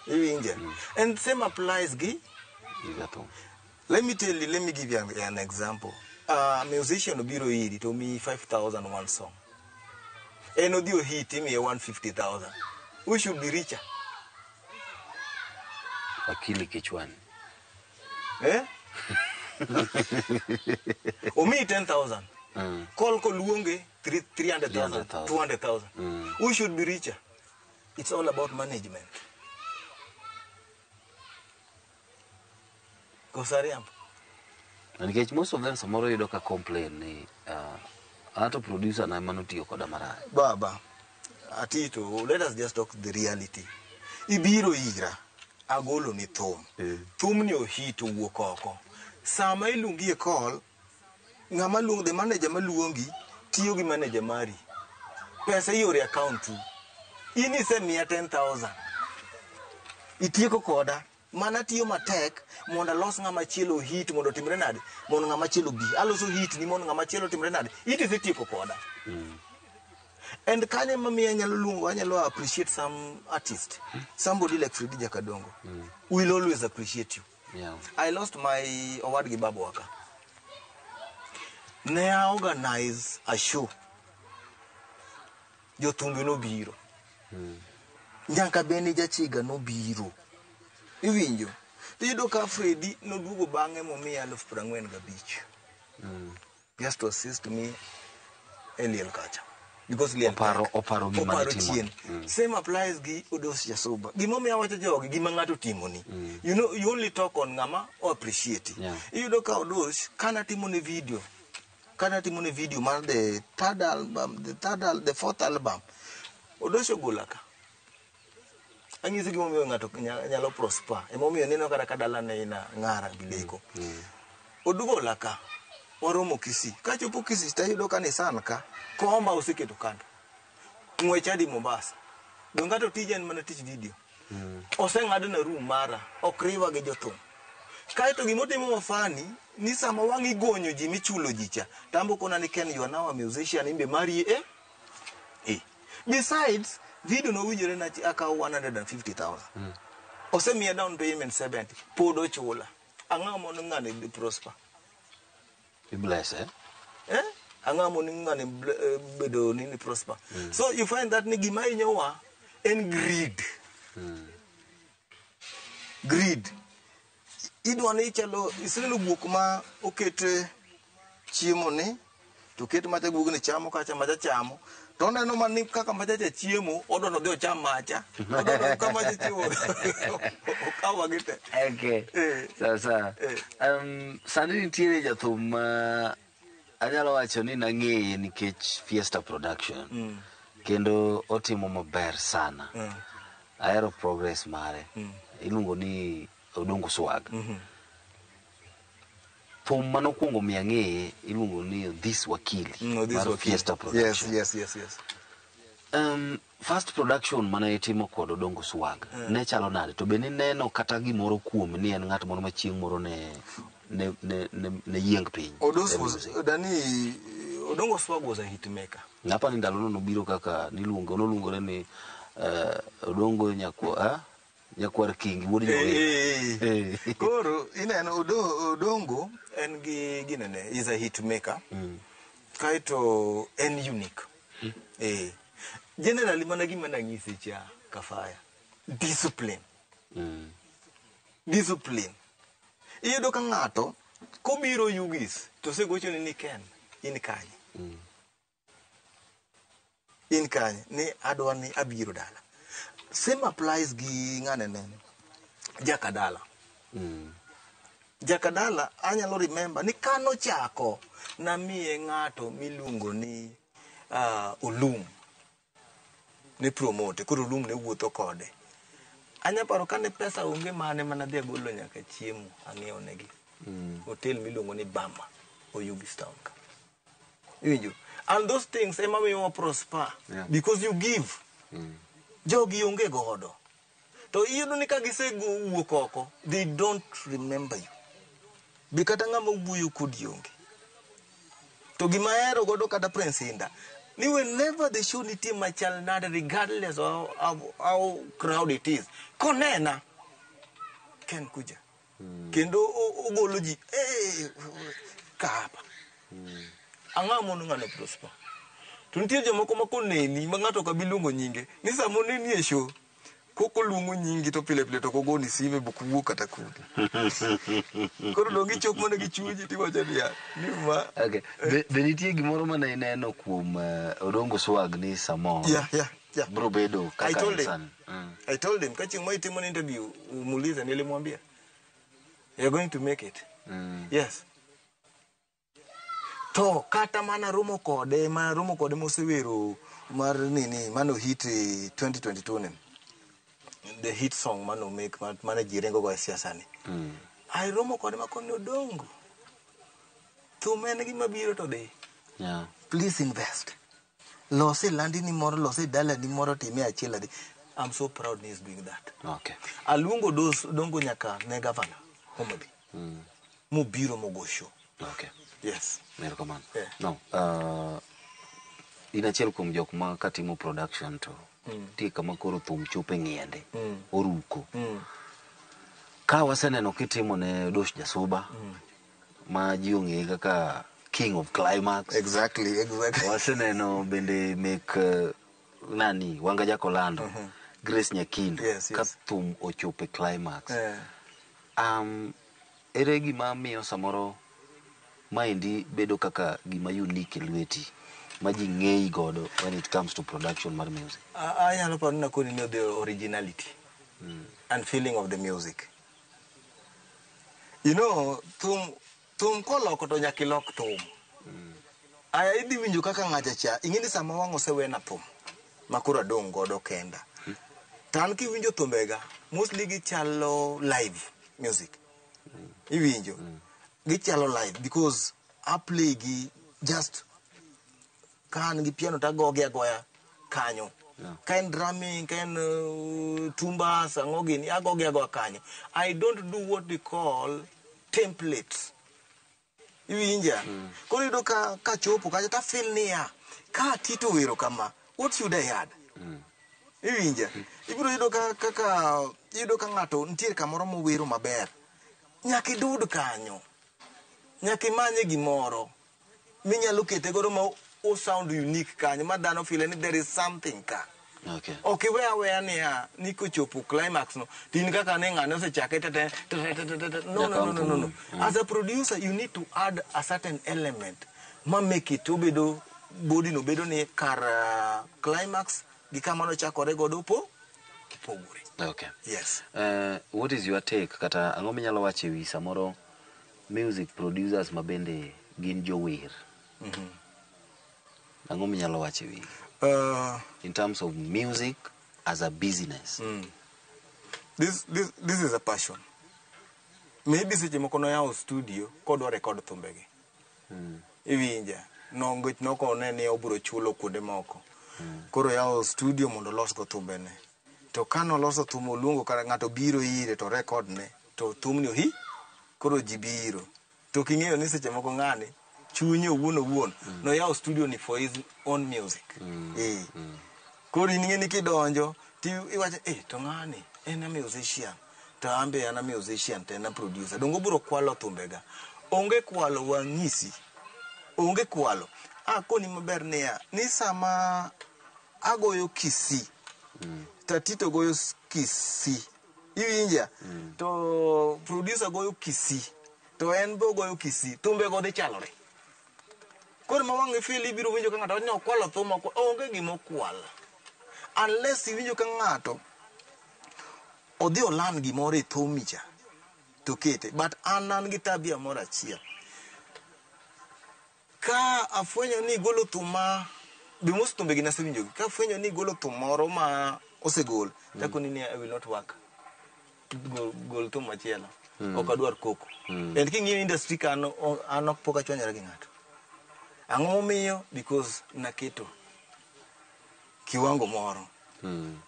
Iwinjo? And same applies gi Gigathum. Let me tell you, let me give you an example. Musician obiro iri to mi 5,000 one song. En odhi ohit imiye 150,000. Who should be richer? Akili kichwani. Eh? Omiyi 10,000. Call koluonge 300,000, 200,000. Who should be richer? It's all about management. Kosariambo. Nikech most of them samoro yudo ka complain ni ato producer na ema notiyo koda marach. Baba, Atito, let us just talk the reality. Ibiro ira, agolo ni thum. Thum ni ohit owuok oko. Sama iluongi e call, ng'ama luong, the manager maluongi, tiyo gi manager mari. Pesa ioro e account u. In isemiya 10,000. Itieko koda. Mana tiyo matek mondo alos ng'ama chielo hit mondo otimre nade, mondo ng'ama chielo bi. Aloso hit ni mondo ng'ama chielo otimre nade. Hit isetieko koda. And kanyo ema miyo anyalo luongo, anyalo appreciate some artist. Somebody like Freddy Jakadongo. Will always appreciate you. I lost my owadgi babu waka. Ne a organize a show. Jothumbe nobiro. Nyaka bende jachiga nobiro. Iwinjo. Tiyudo ka Freddy noduogo bang'e momiya 45,000. Just to assist me e liel kacha. Because liel Oparo gima oparo nitimo. chien. Same applies gi Odos Jasuba. Gimomiyo awacho jogi, gima ng'ato timoni. You know, you only talk on ng'ama o appreciate. Iyudo ka Odos, kana timone video, kana timone video mar the third album, the fourth album. Odos ogola ka. Anyisi gimomiyo ng'ato nyalo prosper. Emomiyo neno kata ka dalane ina ng'ara gi leko. Odugola ka, waromo Kisii. Kachopo Kisii tayudo ka Nissan ka, komba oseketo kando. Ng'wech adi Mombasa. Dong' ng'ato tije en mana tich video. Oseng'adna room mara, ok riwa gi jothum. Kaeto gimotimo mafani, ni sama wang' igonyo ji michulo ji cha, tambo kona ni Ken, you are now a musician, imbe mari e. Eh. Besides, video nowinjore na akaw 150,000. Osemiya down payment 70, pod ochula. Ang'o mondo ng'ani prosper? Ibless, eh? Eh? Ang'o mondo ng'ani bedo nini prosper? So you find that ni gima hinyowa en greed. Greed. Idwa ni ichalo, iseneno guok ma oket chiemo ni, to ket macha guogni chamo kacha macha chamo, to oneno mana kaka macha cha chiemo, odwa ni odhi ocham macha. Odwa ni okaw macha chiemo, okaw magi te. Okay. Eh. Sawa sawa. Eh. Sani nitiere jathum ma anyalo wacho ni nang'eye nikech Fiesta Production. Kendo otimo maber sana. Ahero progress mare. Iluongo ni Odongo Swag. Thum manokwongo miyo ang'eye iluongo ni This Wakili This mar Wakili. Fiesta Production. Yes. First production mane itimo kod Odongo Swag ne chalo nade? To be nineno kata gimoro kuome ni en ng'at moro ma chieng' moro ne yieng piny Odos e was, music? Dani, Odongo Swag was a hit maker. Napa ni ndalono nobiro kaka niluongo noluongore ni Odongo nyakwar Kingi wuod Nyawira. Eh. Koro ineno Odongo en gi ginene is a hit maker. Kaeto en unique. Eh. Generally mana gima nang'isi cha Kafaya. Discipline. Discipline. Iyudo ka ng'ato kobiro Ugis to osegochoni ni Ken in kanye. In kanye ni adwa ni abiro dala. Same applies gi ng'ane ne Jakadala. Jakadala anyalo remember ni kanochako namiye ng'ato miluongo ni Olum ne promote koro Olum ne wuotho kode. Anya paro kane pesa onge mane mana dhi agolo nyaka chiemo ang'iewo negi. Hotel miluongo ni Bama Oyugis town ka. Iwinjo? And those things ema miyo wa prosper because you give. Jogi onge godo. To iyudo ni ka gisewuok oko, they don't remember you. Be kata ng'ama wuoyo kodi onge. To gima ahero godo kata Prince Indah, ni whenever the show nitie machal nade regardless of how crowd it is, konena, Ken kuja. Kendo ogolo ji, eh, ka hapa. Ang'o mono ng'ano prosper? To nitie jomoko ma koneni ma ng'ato ok bi luongo nyinge, ni sama oneni e show, kok oluongo nyingi to pile pile to ok ogoni sime bok wuok kata kodi. Koro dong ichop mana gi chunyi tiwacho niya, ni ma Okay. Be nitie gimoro mane ineno kuom Odongo Swag ni samoro Yeah. bro bedo I kaka told en him. sani? I told him, ka chieng' ma itimo ni interview, umuulize, nilimwambia, you're going to make it. Yes. To kata mana romo kode, mana romo kode mosewero mar nini, mano hit 2022 ni. The hit song mano make mane ji ringo go e siasa ni. Ai romo kode makoni Odongo. Thum en gima biro to dhi. Please invest. Lose landi ni moro, lose dalani moro time achiel adi. I'm so proud ni he's doing that. Aluongo dos Odongo nyaka ne gavana Homa Bay. Mobiro mogo show. Yes. Erokamano. Yeah. No, in achiel kuom jok ma katimo production to nitie kama koro thum chopo e ng'iende, oruko. Ka waseneno kitimo ne Dosh Jasuba ma ji ong'eye kaka King of Climax. Exactly. Waseneno bende mek nani Wanga Jakolando, Grace Nyakindo ka thum ochopo e climax. Ere gima miyo samoro maendi bedo kaka gima unique e lweti ma ji ng'eyi godo when it comes to production mar music? Anyalo paro ni nakoni ni the originality and feeling of the music. You know, thum koloko to nyaka ilok thum. Aya idhi winjo kaka ng'acha cha, ing'e ni sama wang' osewena thum, ma koro adong' godo kenda. To an kiwinjo thumbega, mostly gichalo live music. Iwinjo? Gichalo live because I play gi just ka an gi piano to agogi agoya kanyo. Ka en drumming, ka en tumbas, ang'o gini, agogi agoya kanyo. I don't do what we call templates. Iwinja? Koro iyudo ka kachopo kacha to afeel niya, ka Tito owero kama, what should I add? Iwinja? Ibiro yudo ka kaka iyudo ka ng'ato nitiere kamoro mowero maber. Nyaka idud kanyo. Nyaka imanye gimoro minyalo kete godo ma o sound unique kanyo ma dhano feel ni there is something ka. Ok iwe aweya niya ni kochopo climax no to in kaka ne ng'ane osechake te te te te te te te. No, no, no, no, no, no. As a producer you need to add a certain element ma make it obedo body no bedo ni kar climax gi kama nochakore godo po pogore. Yes. What is your take kata ang'o minyalo wacho ewi samoro music producers ma bende gin jower? Ang'o minyalo wacho ewi in terms of music as a business? This is a passion. Maybe seche moko noyawo studio kodwa record thumbegi. Iwinja? Nongech nokone ni obiro chulo kuonde moko. Koro oyawo studio mondo olos go thumbene. To kanoloso thum oluongo kara ng'ato biro ire to record ne to thumni ohi koro ji biro. To king'eyo ni seche moko ng'ani chunye owuon owuon noyawo studio ni for his own music. Koro in ing'e ni kidonjo ti iwacho to ng'ani en a musician to an be an a musician to en a producer. Donge obiro kwalo thumbega. Onge kwalo wang'isi. Onge kwalo. Akoni maber niya, ni sama agoyo Kisii, Tatito goyo Kisii. Iwinja? To producer goyo Kisii. To en be ogoyo Kisii. Thumbe go dhi chalore. Koro ma wang' ifeel ibiro winjo ka ng'ato wacho ni okwalo thum, onge gima okwal. Unless iwinjo ka ng'ato odhi olan gimoro e thumi cha to kete. But an gi tabia moro achiel. Ka afwenyo ni igolo thum ma be most thumbe gi nasewinjogi. Ka afwenyo ni igolo thum moro ma osegol, takoni ni I will not work. Gol thum machielo. Ok adwar koko. And king'iyo industry ka an ok pok achwanyora gi ng'ato. Ang'o momiyo? Because naketo kiwango moro.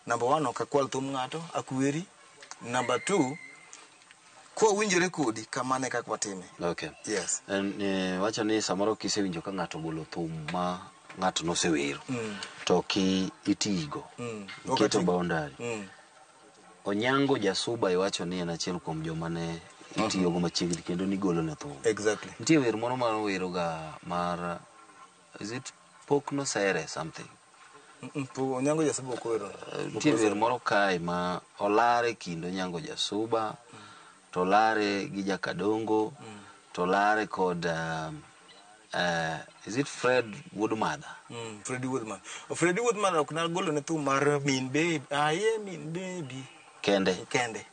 Number one, ok akwal thum ng'ato, akweri. Number two, kwa winjore kodi, kamano e kaka watime. Yes. En, wacho ni samoro kisewinjo ka ng'ato ogolo thum ma ng'ato nosewero, to ki itigo, iketo boundary. Onyango Jasuba iwacho ni en achiel kuom joma ne itiyogo machiegni kendo nigolo ne thum. Nitie wer moro ma oweroga mar, is it Pok Nosere something? Onyango Jasuba ok owero. Nitie wer moro kae ma olare kind Onyango Jasuba, to olare gi Jakadongo, to olare kod is it Fred Woodmother? Freddy Woodman. Freddy Woodman ok nagolo ne thum mar Min Baby. Aye Min Baby. Kende. Kende.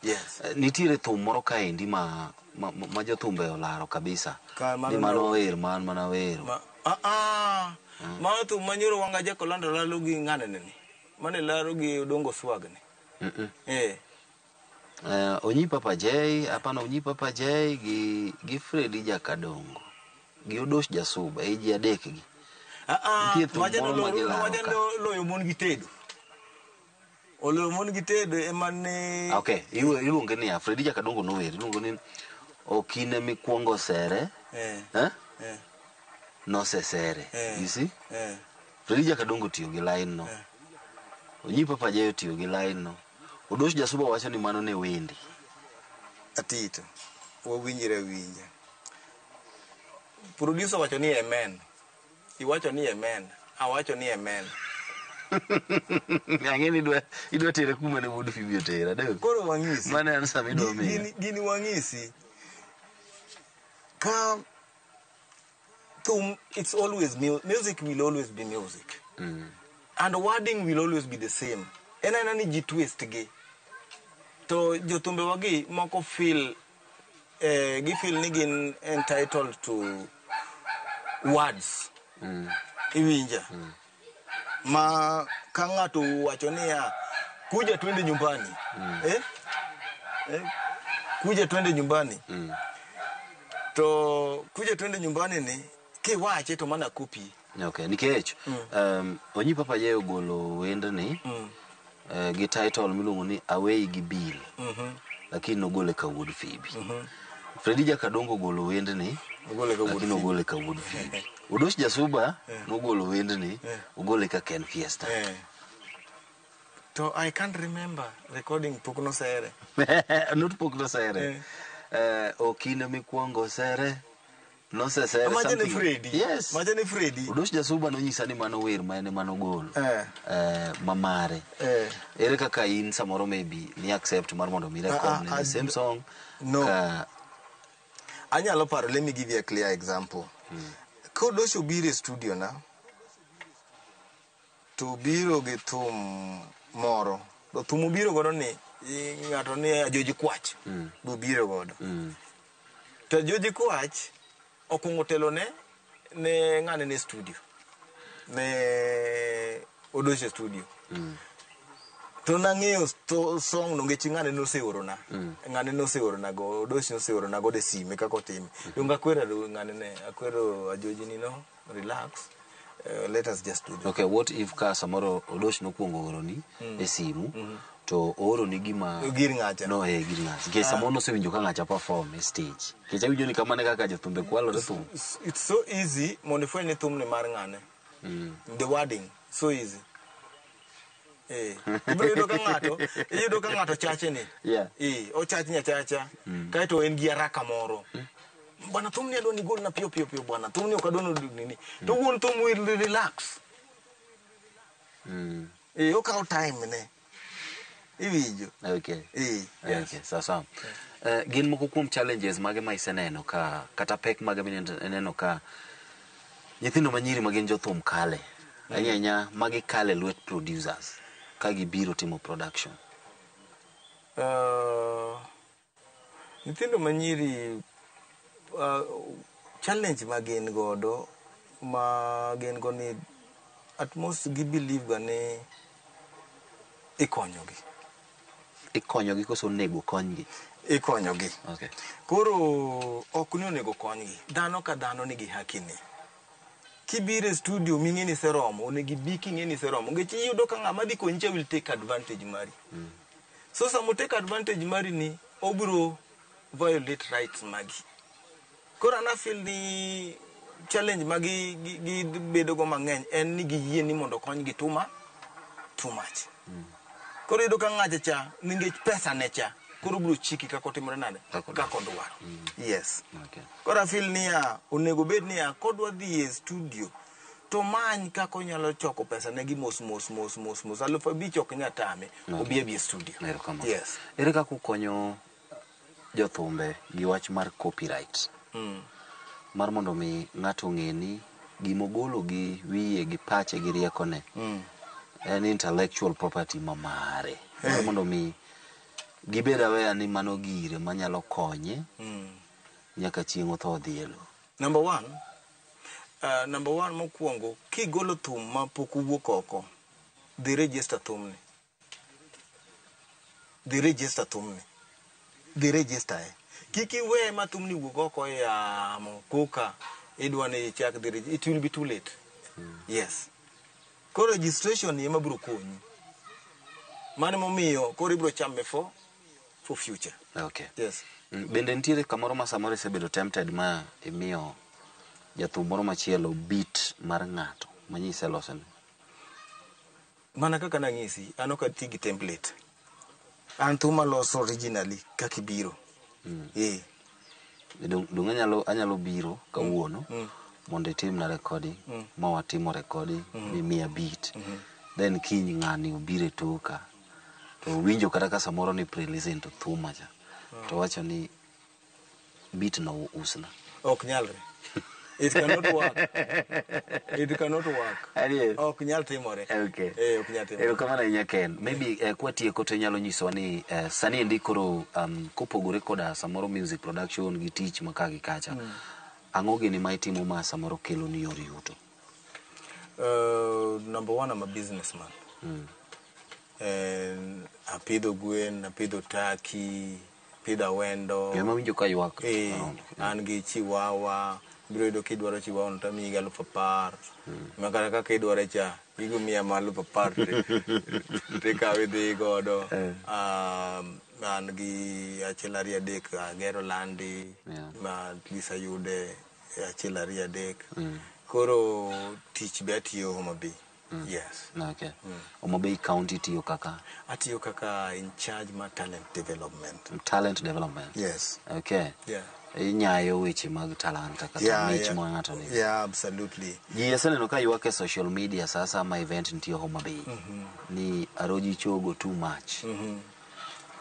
Yes. Nitiere thum moro kaendi ma jothumbe olaro kabisa. Ka Ni mano wer man mana wero. Mano thum manyoro wanga Jakolando lalo gi ng'ane ni. Mane laro gi Odongo Swag ni. Onyi Papa J, hapana Onyi Papa J gi Freddy Jakadongo. Gi Odosh Jasuba, e ji adek gi. Nitie thum moro ma gilaro ka. Loyo mon gi tedo. Oloyo mon gi tedo ema ne Okay, iluonge niya, Freddy Jakadongo nower, iluongo ni Okine mikwongo sere. Nosesere. You see? Freddy Jakadongo tiyo gi line no. Onyi Papa J otiyo gi line no. Odosh Jasuba wacho ni mano ne wendi. Atito, wawinjre awinja. Producer wacho ni amen. Iwacho ni amen. Awacho ni amen. Ang'e ni idwa tere kuma ne wuod Phoebe otera. Deo. Koro wang'isi. Mano en sama idwa miya. Gini wang'isi. Ka thum, it's always music will always be music. And wording will always be the same. En aena ni ji twist gi. To jothumbe wagi moko feel gi feel ni gin entitled to words. Iwinja? Ma ka ng'ato wacho niya, Kuja twende nyumbani. Eh? Eh? Kuja twende nyumbani. To kuja twende nyumbani ni kiwache to mana copy. Okay, nikech Onyi Papa J ogolo wendni gi title miluongo ni Away gi Bill. Lakini nogole ka wuod Phoebe. Freddy Jakadongo ogolo wendni Ogole ka wuod lakini Phoebe. ogole ka wuod Phoebe. Odosh Jasuba nogolo wendni ogole ka Ken Fiesta. To I can't remember recording pok nosere. Not pok nosere. Okinde mikwongo sere nosesere. Macha ne something- Freddy. Yes. Macha ne Freddy. Odosh Jasuba nonyisa ni mano wer ma en ema nogolo. Mamare. Ere kaka in samoro maybe ni accept mar mondo mi record ne the same song No. ka Anyalo paro, let me give you a clear example. Kodosh obiro e studio na, to obiro gi thum moro. To thum obiro godo ni, ng'ato ni Ajoji Kwach. Be obiro godo. To Ajoji Kwach okwongo telo ne ng'ane ne studio. Ne Odosh e studio. To nang'eyo song no nikech ng'ane noseorona. Ng'ane noseorona go, Odosh noseorona godo e sime kaka otime. Donge akwero ng'ane ne, akwero Ajoji ni no, relax. Let us just do this. Okay, what if ka samoro Odosh nokwongo oroni e simu to ooroni gima Gir ng'acha. No, gir ng'acha. Nikech samoro nosewinjo ka ng'acha perform e stage. Nikech awinjo ni kamano e kaka jothumbe kwalore thum. It's so easy mondo ifweny ni thumni mar ng'ane. The wording, so easy. Ibiro yudo ka ng'ato, iyudo ka ng'ato chache ni. Ochachni achacha. Kaeto en gi haraka moro. Bwana thumni adwa ni golna piyo piyo piyo bwana. Thumni ok adwa ni nini. To wuon thum will relax. Okawo time ne. Iwinjo. Okay. Okay, sawa sawa. Gin moko kuom challenges mage ma iseneno ka kata pek mage mineno ka nyithindo manyiri ma gin jothum kale. Ahinya ahinya magi kale lwet producers ka gibiro timo production. Nyithindo manyiri challenge ma gin godo ni at most gi believe ga ni ikonyogi. Ikonyogi koso onego konygi? Ikonyogi. Okay. Koro ok ni onego konygi. Dhano ka dhano nigi haki ne. Kibiro e studio ming'e ni iseromo, onego ibi king'e ni iseromo. Nikech iyudo ka ng'ama dhi konyi cha will take advantage mari. So sama take advantage mari ni, obiro violate rights magi. Koro an afeel ni challenge magi gi bedo go mang'eny en ni giyie ni mondo okonygi too much. Koro iyudo ka ng'acha cha nikech pesa ne cha, koro obiro chiki kaka otimore nade? Kaka odwaro. Yes. Okay. Koro afeel niya, onego bed niya, kodwa dhi e studio, to many kaka onyalo choko pesa ne gi mos mos mos mos mos. 5,000 ok nyal tame, obi abi e studio. Erokamano. Yes. Ere kaka ukonyo jothumbe gi wach mar copyright? Mar mondo mi ng'ato ong'e ni gimogolo gi wiye gi pache gi riekone en intellectual property ma mare. Mar mondo mi gibed aware ni mano gire manyalo konye nyaka chieng' otho odhi e lowo. Number one mokwongo, kigolo thum ma pok owuok oko, dhi register thumni. Dhi register thumni. Dhi register e. Kik iwe ma thumni wuok oko e yamo koka idwa ni ichak dhi register. It will be too late. Yes. Koro registration ema biro konyi. Mano momiyo koro ibiro chame for future. Okay. Yes. Bende nitiere kamoro ma samoro isebedo tempted ma imiyo jathum moro machielo beat mar ng'ato manyise losone? Mana kaka nang'isi, an ok ati gi template. An thum aloso originally kaka ibiro. Dong anyalo biro kawuono mondo itimna recording ma watimo recording mimiya beat. Then kiny ng'ani obiro e toka to winjo kata ka samoro ni pre-listen to thuma cha to wacho ni beat no usna. Ok nyalre. It cannot work. It cannot work. Ok nyal timore. Okay. Ok nyal timore. Erokamano ahinya Ken. Maybe kwatieko to inyalo nyisowa ni sani endi koro kopogore koda samoro music production gi tich ma ka gi kacha. Ang'o gini ma itimo ma samoro kelo ni yor yuto? Number one, I'm a businessman. Apidho gwen, apidho taki, apidho awendo. Ema winjo ka ywak. An gi chiwawa. Ibiro yudo kidwaro chiwawa no tamiyi gi 10,000. Ma kata kaka idware cha, igo miya ma 10,000 tikawe idhi godo. An gi 1 2 3 agero landi ma at least ayude 1 2 3. Koro tich be atiyo Homa Bay. Yes. Okay. Homa Bay County tiyo kaka? Atiyo kaka in charge ma talent development. Talent development? Yes. Okay. Yeah. Inyayo weche mag talanta kata mich ma ng'ato nigo. Yeah, absolutely. Ji aseneno ka ywak e social media sasa ma event nitie Homa Bay. Ni Aroji chogo too much.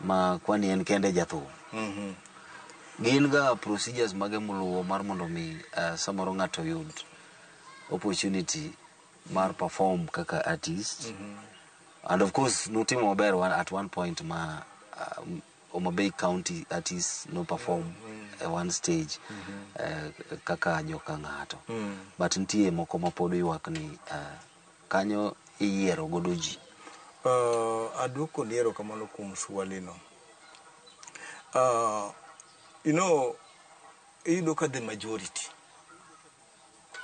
Ma kwani en kende jathum. Gin ga procedures mage muluwo mar mondo mi samoro ng'ato yud opportunity mar perform kaka artist. And of course nutimo maber at one point ma Homa Bay County artists no perform at one stage kaka joka ng'ato. But nitie moko ma pod ywak ni kanyo iyiero godo ji. Aduoko ni erokamano kuom swali no. You know, iyudo ka the majority,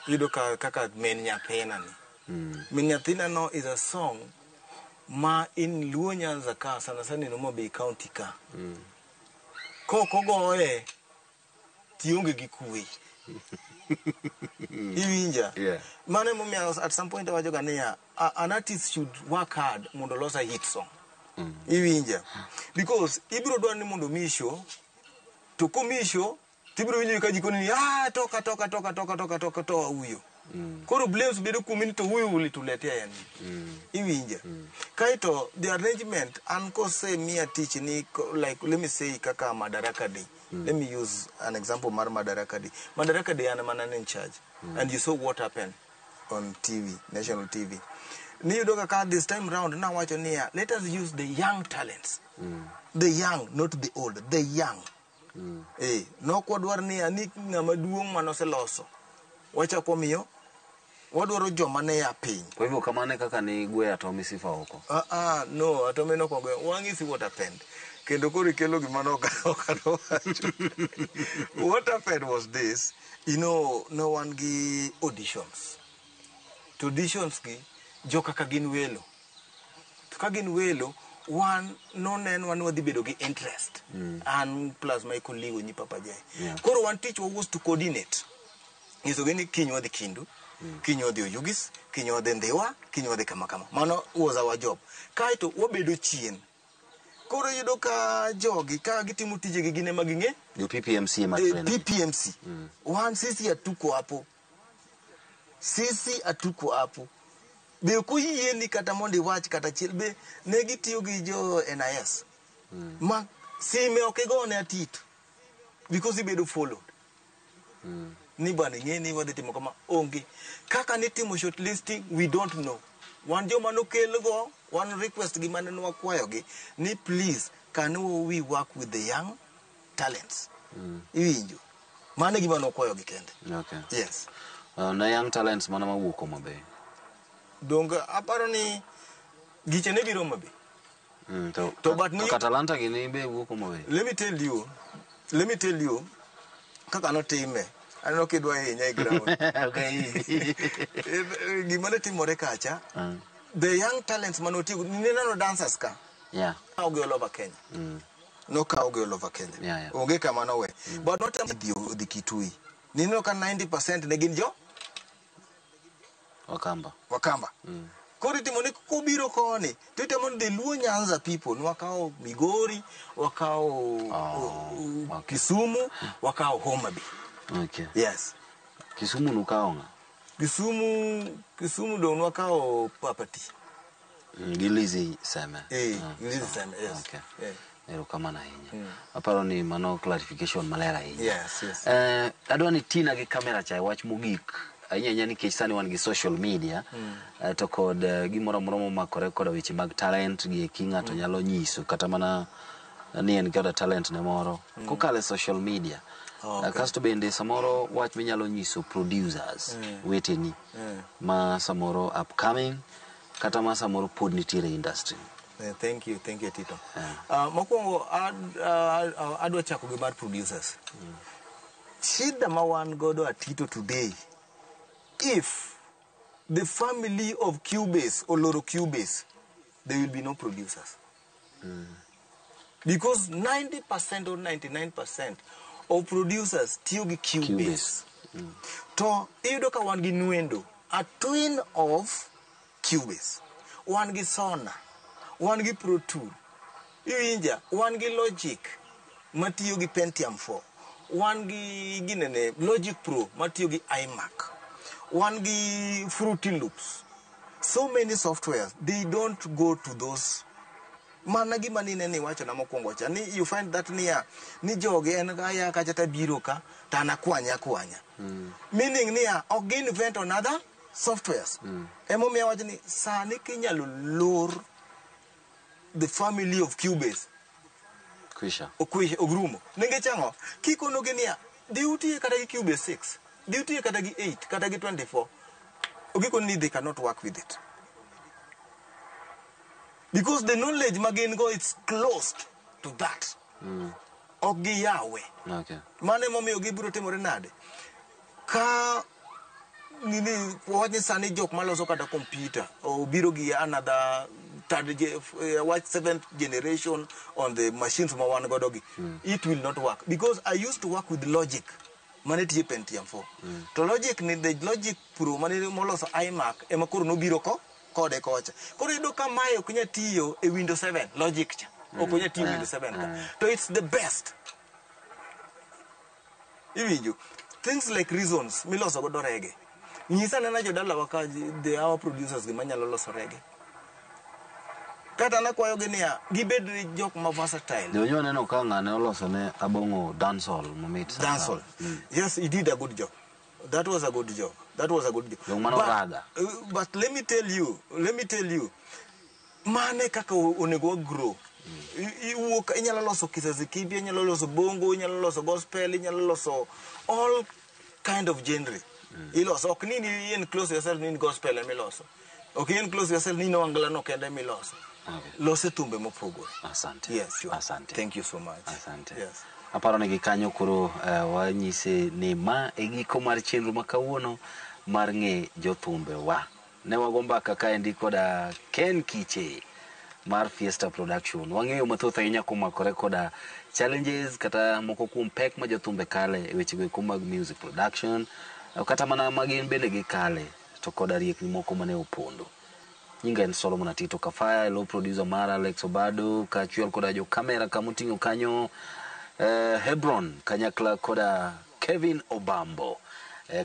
iyudo ka kaka min nyathina ni. Min nyathina no is a song ma in Luo Nyanza ka, sana sana in Homa Bay County ka. Kok ogoye, tionge gi kwe. Iwinja? Yeah. Mano emomiyo at some point awacho ga niya, an artist should work hard mondo olos a hit song. Iwinja? Because ibiro dwaro ni mondo omiyi show, to komiyi show, tibiro winjo ka ji koni ni, ah, toka, toka, toka, toka, toka, toka, toa huyo. Koro blames bedo kuomi ni to huyu ulituletea yani. Iwinja? Kaeto, the arrangement, an kosemiya tich ni, like, let me say kaka Madaraka Day. Let me use an example mar Madaraka Day. Madaraka Day an mana in charge. And you saw what happened on TV, national TV. Ni yudo kaka this time round, nawacho niya, let us use the young talents. The young, not the old, the young. Nok wadwar niya, ni ng'ama duong' manoseloso. Wachako miyo, wadwaro joma ne ya piny. Kwa hivyo kamano kaka ni gwe Atomi Sifa oko? No, Atomi nok ogwe. Wang'isi what happened. Kendo koro ikelo gima ne ok awacho. What happened was this, you know, no one gi auditions. To auditions gi, joka ka gin welo. To ka gin welo, wan nonenwa ni wadhi bedo gi interest. An plus my colleague Onyi Papa J. Koro wan tich wa was to coordinate. Nyisogi ni kiny wadhi Kindu, kiny wadhi Oyugis, kiny wadhi Ndhiwa, kiny wadhi kama kama. Mano was our job. Kaeto wabedo chien. Koro iyudo ka jogi, ka gitimo tijegi gin ema ging'e? Jo PPMC ema train. PPMC. Wan sisi hatuko hapo. Sisi hatuko hapo. Be ok oyieni kata mondo iwach kata achiel. Be ne gitiyo gi jo NIS. Ma sime ok igone Atito. Because ibedo followed. Ni bwana ing'e ni wadhi timo kama onge. Kaka nitimo shortlisting, we don't know. Wan joma nokelgo, wan request gi mane nwakwayogi ni please, can we work with the young talents? Iwinjo. Mano e gima nokwayogi kende. Okay. Yes. Na young talents mana mawuok Homa Bay. Donge aparo ni giche ne biro Homa Bay. To, To but ni to Talanta gini be wuok Homa Bay. Let me tell you, let me tell you, kaka notime. Aneno kidwa hinya e ground. Okay. Gima ne timore kacha, the young talents mane otigo, nineno dancers ka. Nokawogi all over Kenya. Nokawogi all over Kenya. Onge kama nowe. But notemo dhi Kitui. Nineno ka 90% ne gin jo? Wakamba. Wakamba. Koro itimo ni kobiro koni, to itemo ni the Luo Nyanza people, nwakawo Migori, wakawo Kisumu, wakawo Homa Bay. Okay. Yes. Kisumu nukawo ng'a? Kisumu dong nwakawo Papati. Gi Lizzy Seme. Lizzy Seme, yes. Okay. Yeah. Erokamano ahinya. Aparo ni mano clarification maler ahinya. Yes, yes. Adwa ni tina gi kamera cha e wach mogik. Ahinya ahinya nikech sani wan gi social media, to kod gimoro amora momakore koda weche mag talent gi eki ng'ato nyalo nyiso kata mana ni en koda talent ne moro kokalo e social media. Kasto bende samoro wach minyalo nyiso producers weteni ma samoro upcoming kata ma samoro pod nitiere e industry. Thank you, thank you, Tito. Mokwongo adwa chako gi mar producers. Shida ma wan godo Atito today, if the family of Cubase oloro Cubase, there will be no producers. Because 90% or 99% of producers tiyo gi Cubase. To iyudo ka wan gi Nuendo, a twin of Cubase. Wan gi Sonar, wan gi Pro Tool. Iwinja, wan gi Logic matiyo gi Pentium 4. Wan gi ginene Logic Pro matiyo gi iMac. Wan gi Fruity Loops. So many softwares, they don't go to those. Mana gima nine ni wacho na mokwongo cha ni you find that niya ni jogi en ga ya kacha ta biro ka to an akwanya akwanya, meaning niya ok gi invent another softwares. Emomiyo awacho ni sani kinyalo lor the family of Cubase, Kwisha. Okwisha ogrumo. Nikech ang'o? Kikonogi niya dhi utiye kata gi Cubase 6, dhi utiye kata gi 8, kata gi 24, ogikoni ni they cannot work with it because the knowledge ma gin go, it's closed to that. Ok giyawe. Mano emomiyo gibiro timore nade ka nini wach ni sani jok maloso kata kompyuta obiro gi another third wach seventh generation on the machines ma wan godo gi, it will not work, because I used to work with Logic mane tiyo e Pentium 4. To Logic ni, the Logic Pro mane moloso iMac ema koro nobiro ko kode kocha. Koro iyudo ka mae ok nyal tiyo e Windows 7. Logic cha ok onyal tiyo e Windows 7 ka to it's the best. Iwinjo, things like Reasons miloso godo reggae, nyisa nena jodalawa ka the our producers gi manyalo loso reggae. Kata nakwayogi niya gibed jok ma versatile. Jonyo neno ka ng'ane oloso ne Abong'o dancehall mamit sasa. Dancehall. Yes, he did a good job. That was a good job. That was a good job. Dong mano But, raga. But let me tell you, let me tell you, mane kaka onego wa grow. Iwuok inyalo loso kizazi kipya, inyalo loso bongo, inyalo loso gospel, inyalo loso all kind of genre. Iloso ok ni enclose yourself ni gospel ema iloso. Ok enclose yourself ni ohangla no kende ema iloso. Lose thumbe mopogore. Asante. Yes, sure. Asante. Thank you so much. Asante. Yes. Aparo ni gikanyo koro wanyise ni ma e giko mar chenro ma kawuono mar ng'e jothumbe wa. Ne wago mbaka kaendi koda Ken Kiche mar Fiesta Production. Wang'eyo mathoth ahinya komakore koda challenges kata moko kuom pek ma jothumbe kale e wechego eko mag music production, kata mana ma gin bende gikale to koda riekni moko mane opondo. Nyinga en Solomon Atito Kafaya, lo producer mara Alex Obado, kaachiel koda jo kamera kamoting'o kanyo Hebron kanyakla koda Kevin Obambo,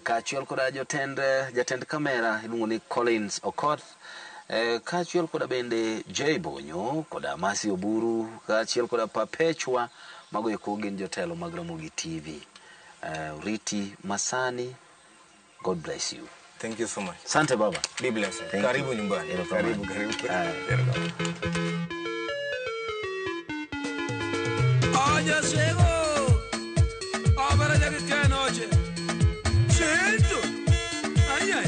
kaachiel koda jotend jatend kamera iluongo ni Collins Okoth, kaachiel koda bende Jay Bonyo koda Masi Oburu kaachiel koda Perpetua. Mago eko gin jotelo mag Ramogi TV. Riti Masani, God bless you. Thank you so much. Asante baba. Be blessed. Thank Karibu you. nyumbani. Erokamano. Karibu, karibu. Haya. Erokamano. Oye, ciego, ahora ya que qué noche. Siento. Ay, ay.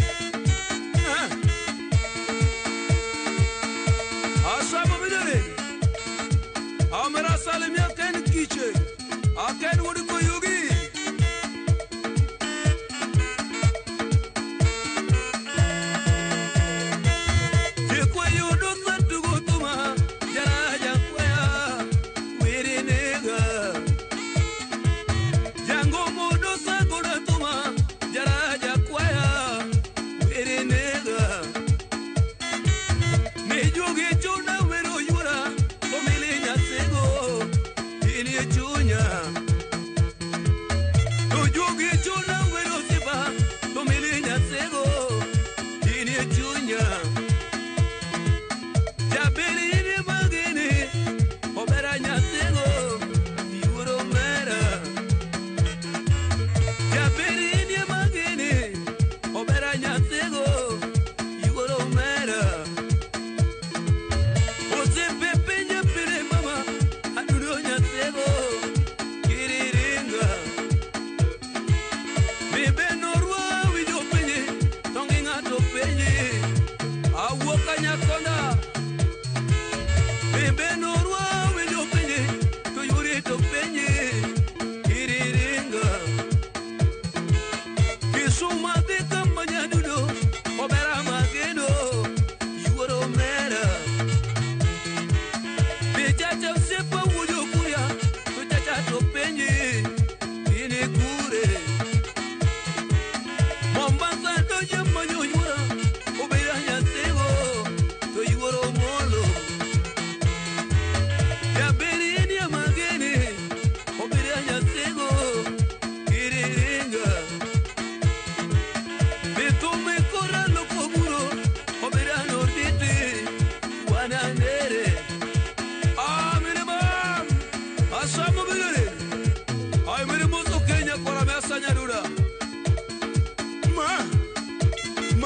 Ah. Asamo bidere. Amara salimia Ken Kiche. Aken wodi ko yugi. Jikwa yudo tatugo tuma. Jara jakwaya. Wiri nega.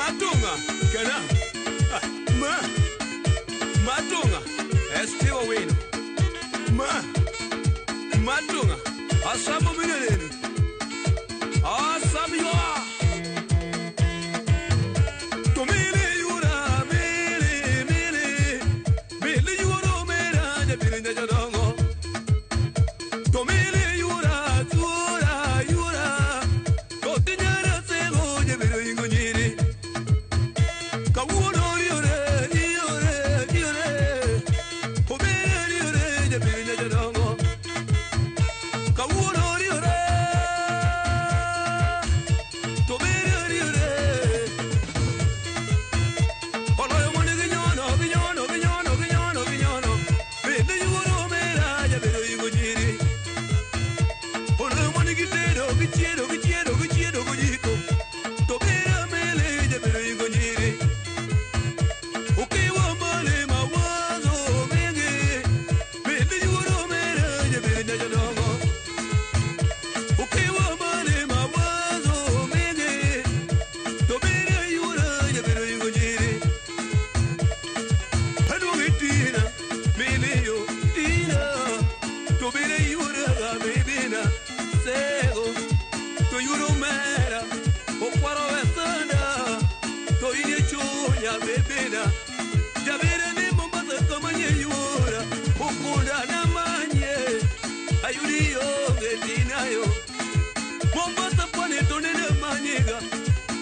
Matunga kena ma Matunga Estivo wino ma Matunga asamu minene asamu yo Tomili yura mili mili mili yuro mera de birinda jodongo Tomili yura tura yura kotinyara sego de biro ingonyiri Kawuno yure yure yure Obere yure de birinda jodongo Kawuno yure Tomili yure Oloyo moni ginyono ginyono ginyono ginyono ginyono Bele yuro mera ya bero ingonyiri Oloyo moni gitero gichiero gichiero gichiero gojiko Tobera mele ya bero ingonyiri Ukiwa male mawazo mengi Bele yuro mera ya bero nyajadongo Ukiwa male mawazo mengi Tobera yura ya bero ingonyiri Tina, milio, tina, tobere yura bebina, sego, to yuro mera, o kwaro esana, to inye chunya bebina, jabere ni Mombasa kamanye yura, okunda na manye, ayuri yo tinayo, Mombasa pwane tonene manyega,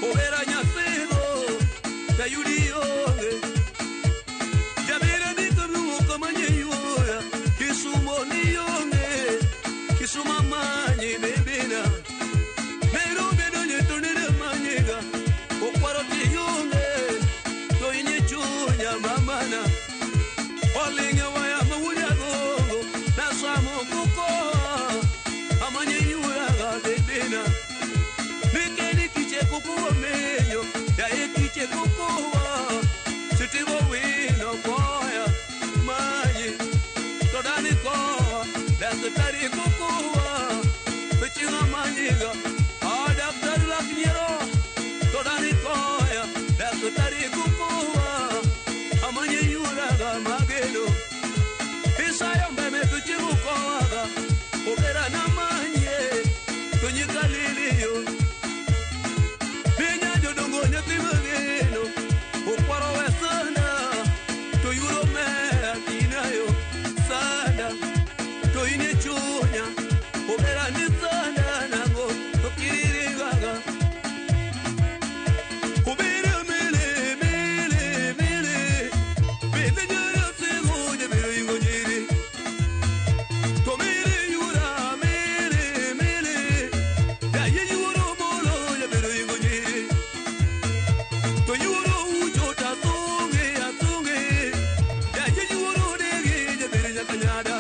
obera nyasego, tayuri yo. Jabere ni kabu kamanye yura, Kisumo ni yonge, Kisuma manye bebina, Nairobi donye tonere manyega, Okwaro ti yonge, to inye chunya mamana, Olinga waya mawuja gongo, Nasamo kukoa, amanye yura ga bebina, Nikeni kiche kukuwa menyo, Yae kiche kukuwa, Sitivo wino koya, maji, Todani koa, daktari kukuwa, Pichinga manyiga, ah daktari lakinyero, Todani koya, daktari kukuwa, Amanye yuraga mageno, Isayo mbeme tuchiru koaga, Obera na manye, Tunyika liliyo, Ninya jodongo nyathi mageno, Okwaro wesana, to yuro mera tinayo, sana, to inye chunya, obera ni sana nango, to kiririgaga. Obere mele, mele, mele, mele nyara sego jebero ingonyere. To mele yura, mele, mele, yaye yuro molo jebero ingonyere. To yuro ucho tatunge atunge, yaye yuro dege jebere nyakanyada.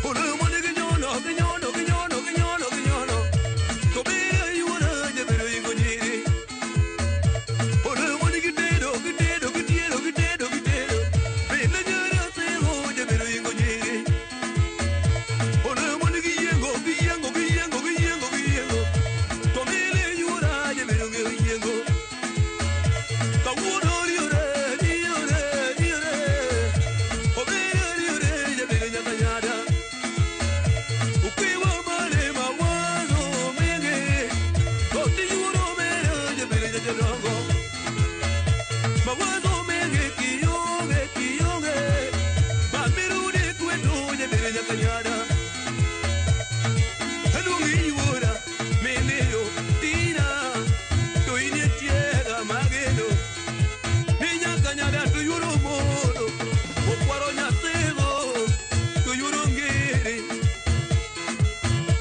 Olo mone ginyono ginyono ginyono ginyono ginyono, to bere yura jebero ingonyere. Olo mone gitedo gitedo gitedo gitedo gitedo, bele nyara sego jebero ingonyere. Olo mone giyengo giyengo giyengo giyengo giyengo, to mele yura jebero giyengo. Kawuno riore riore riore, obere riore jebere nyakanyada. Ukiwa male mawazo mengi, oti yuro mere jebere nyakanyongo. Mawazo mengi kiyonge kiyonge, mamirudi kwetu jebere nyakanyada. Adungi yura meleo tina, to inye tiega mageno. Ninyakanyada to yuro molo, okwaro nyasego, to yuro ngere.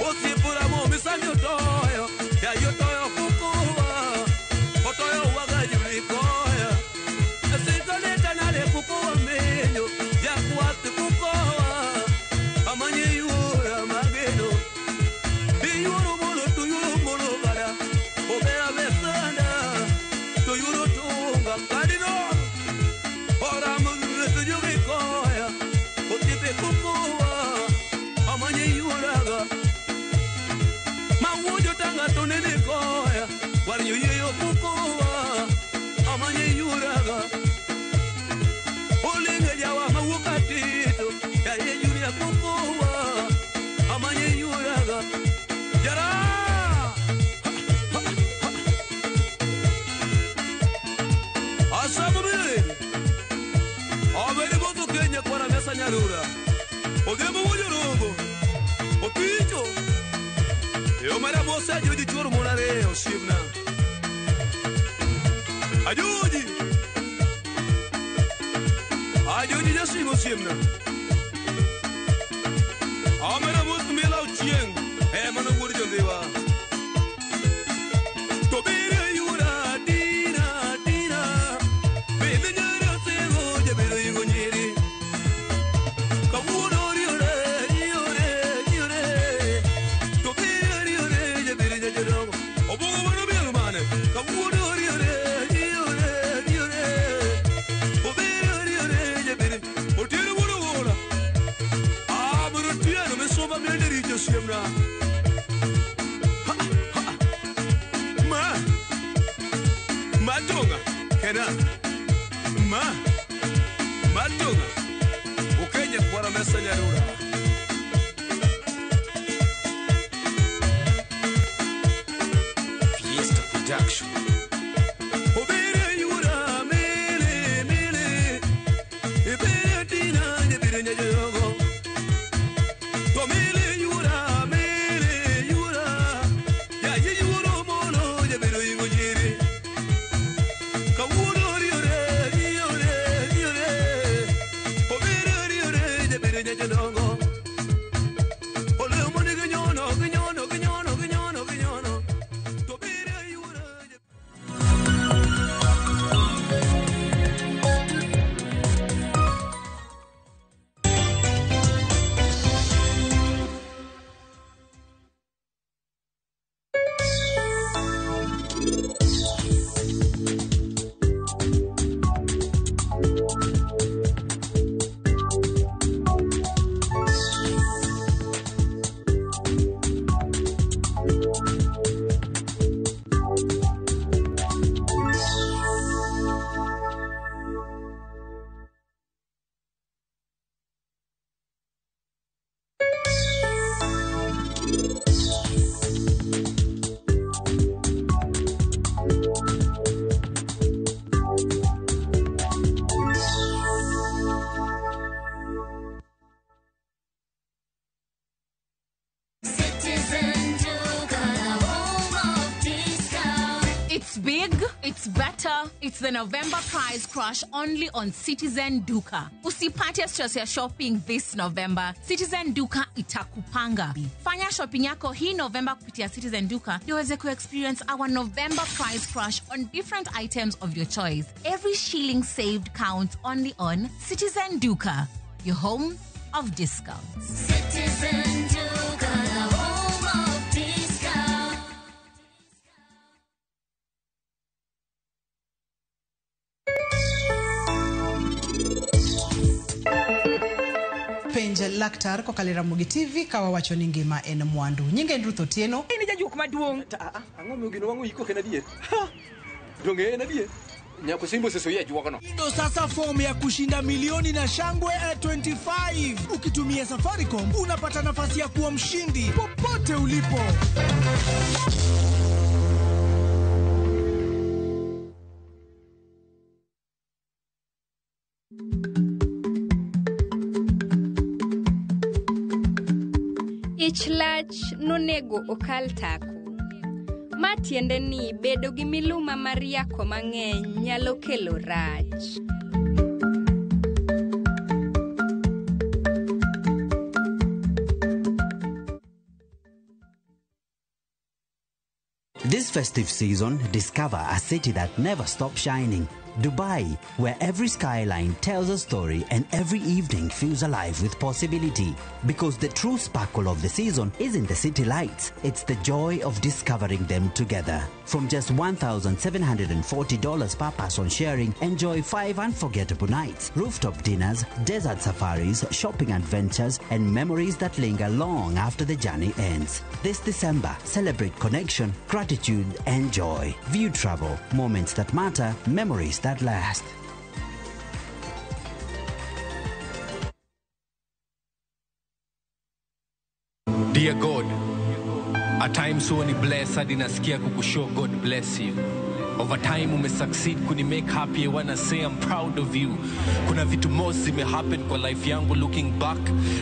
Osiepora mo misani otoyo, yayo toyo kukuwa, otoyo waga jurikoya. Esikaleta nale kukuwa menyo, yakwati kukowa, amanye yura mageno. Biyuro molo to yuro molo gara, obera besanda, to yuro tunga kadino. Ora mugre to jurikoya, otipe kukuwa, amanye yuraga. Mawujo tanga tonene koya, warnyo yeyo kukuwa. Amanye yuraga Olinga jawa mawukatito Ya ye Junior Kokowa Amanye yuraga Jara Asabu bile Abere boto Kenya kwa mesa nyarura Odembo wojorongo Opicho Yo mara bosa joji choro monare osibna Ajoji Ajoji jasimo siemna Amera bosa mela uchieng E mano gurjo dewa Tobere yura dina dina Bebe nyara sego jabero yugo nyeri Kawuno riore riore riore Tobere riore jabere jajoro Obogo wano bielo mane Kawuno riore riore riore Obere riore jabere Otieno wono wola Amuro tieno me soba miende richo siemna Ma Matonga Kena Ma Matonga Ukenya kwa mesa nyarura Fiesta Production. Obere yura mele mele Ebere tina jebere nyajogo To mele yura mele yura Ya ye yuro mono jebere yugo jere Kawuno riore riore riore Obere riore jebere nyajogo Ole omone ginyono ginyono ginyono ginyono ginyono Tobere yura Citizen Duka, home of discount. It's big, it's better, it's the November price crash only on Citizen Duka. Usipate stress ya shopping this November. Citizen Duka itakupanga. Fanya shopping yako hii November kupitia Citizen Duka ndio uweze kuexperience our November price crash on different items of your choice. Every shilling saved counts only on Citizen Duka, your home of discounts. Citizen Duka, home of discount. Penj laktar kokalo e Ramogi TV ka wawacho ni ngima en mwandu. Nyinga en Ruth Otieno. In jajuok maduong'. Ang'o miyo gino wang'o iko ok en adier? Donge en adier? Nyako Simba osesoyi e juokno. Ndo sasa fomu ya kushinda milioni na shangwe 25. Ukitumia Safaricom unapata nafasi ya kuwa mshindi popote ulipo. Ich lach nonego okal tako. Ma tiende ni bedo gi miluma mar yako mang'eny nyalo kelo rach. This festive season, discover a city that never stops shining. Dubai, where every skyline tells a story and every evening feels alive with possibility. Because the true sparkle of the season isn't the city lights, it's the joy of discovering them together. From just $1,740 per person sharing, enjoy 5 unforgettable nights, rooftop dinners, desert safaris, shopping adventures, and memories that linger long after the journey ends. This December, celebrate connection, gratitude, and joy. View travel, moments that matter, memories memories that last. Dear God, at times huwa ni bless hadi nasikia kukushow God bless you. Over time umesucceed kuni make happy, I wanna say I'm proud of you. Kuna vitu most zimehappen kwa life yangu, looking back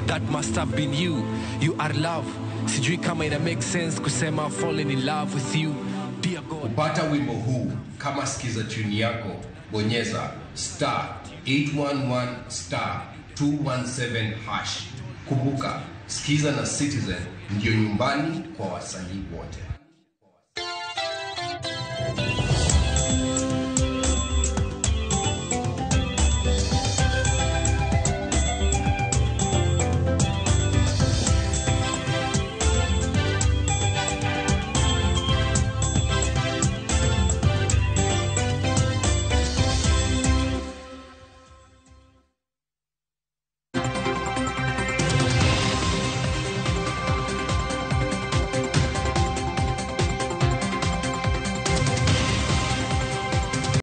that must have been you. You are love. Sijui kama ina make sense kusema I've fallen in love with you. Dear God. Kupata wimbo huu kama skiza tune yako, bonyeza star 811 star 217 hash. Kumbuka, Skiza na Citizen ndiyo nyumbani kwa wasanii wote.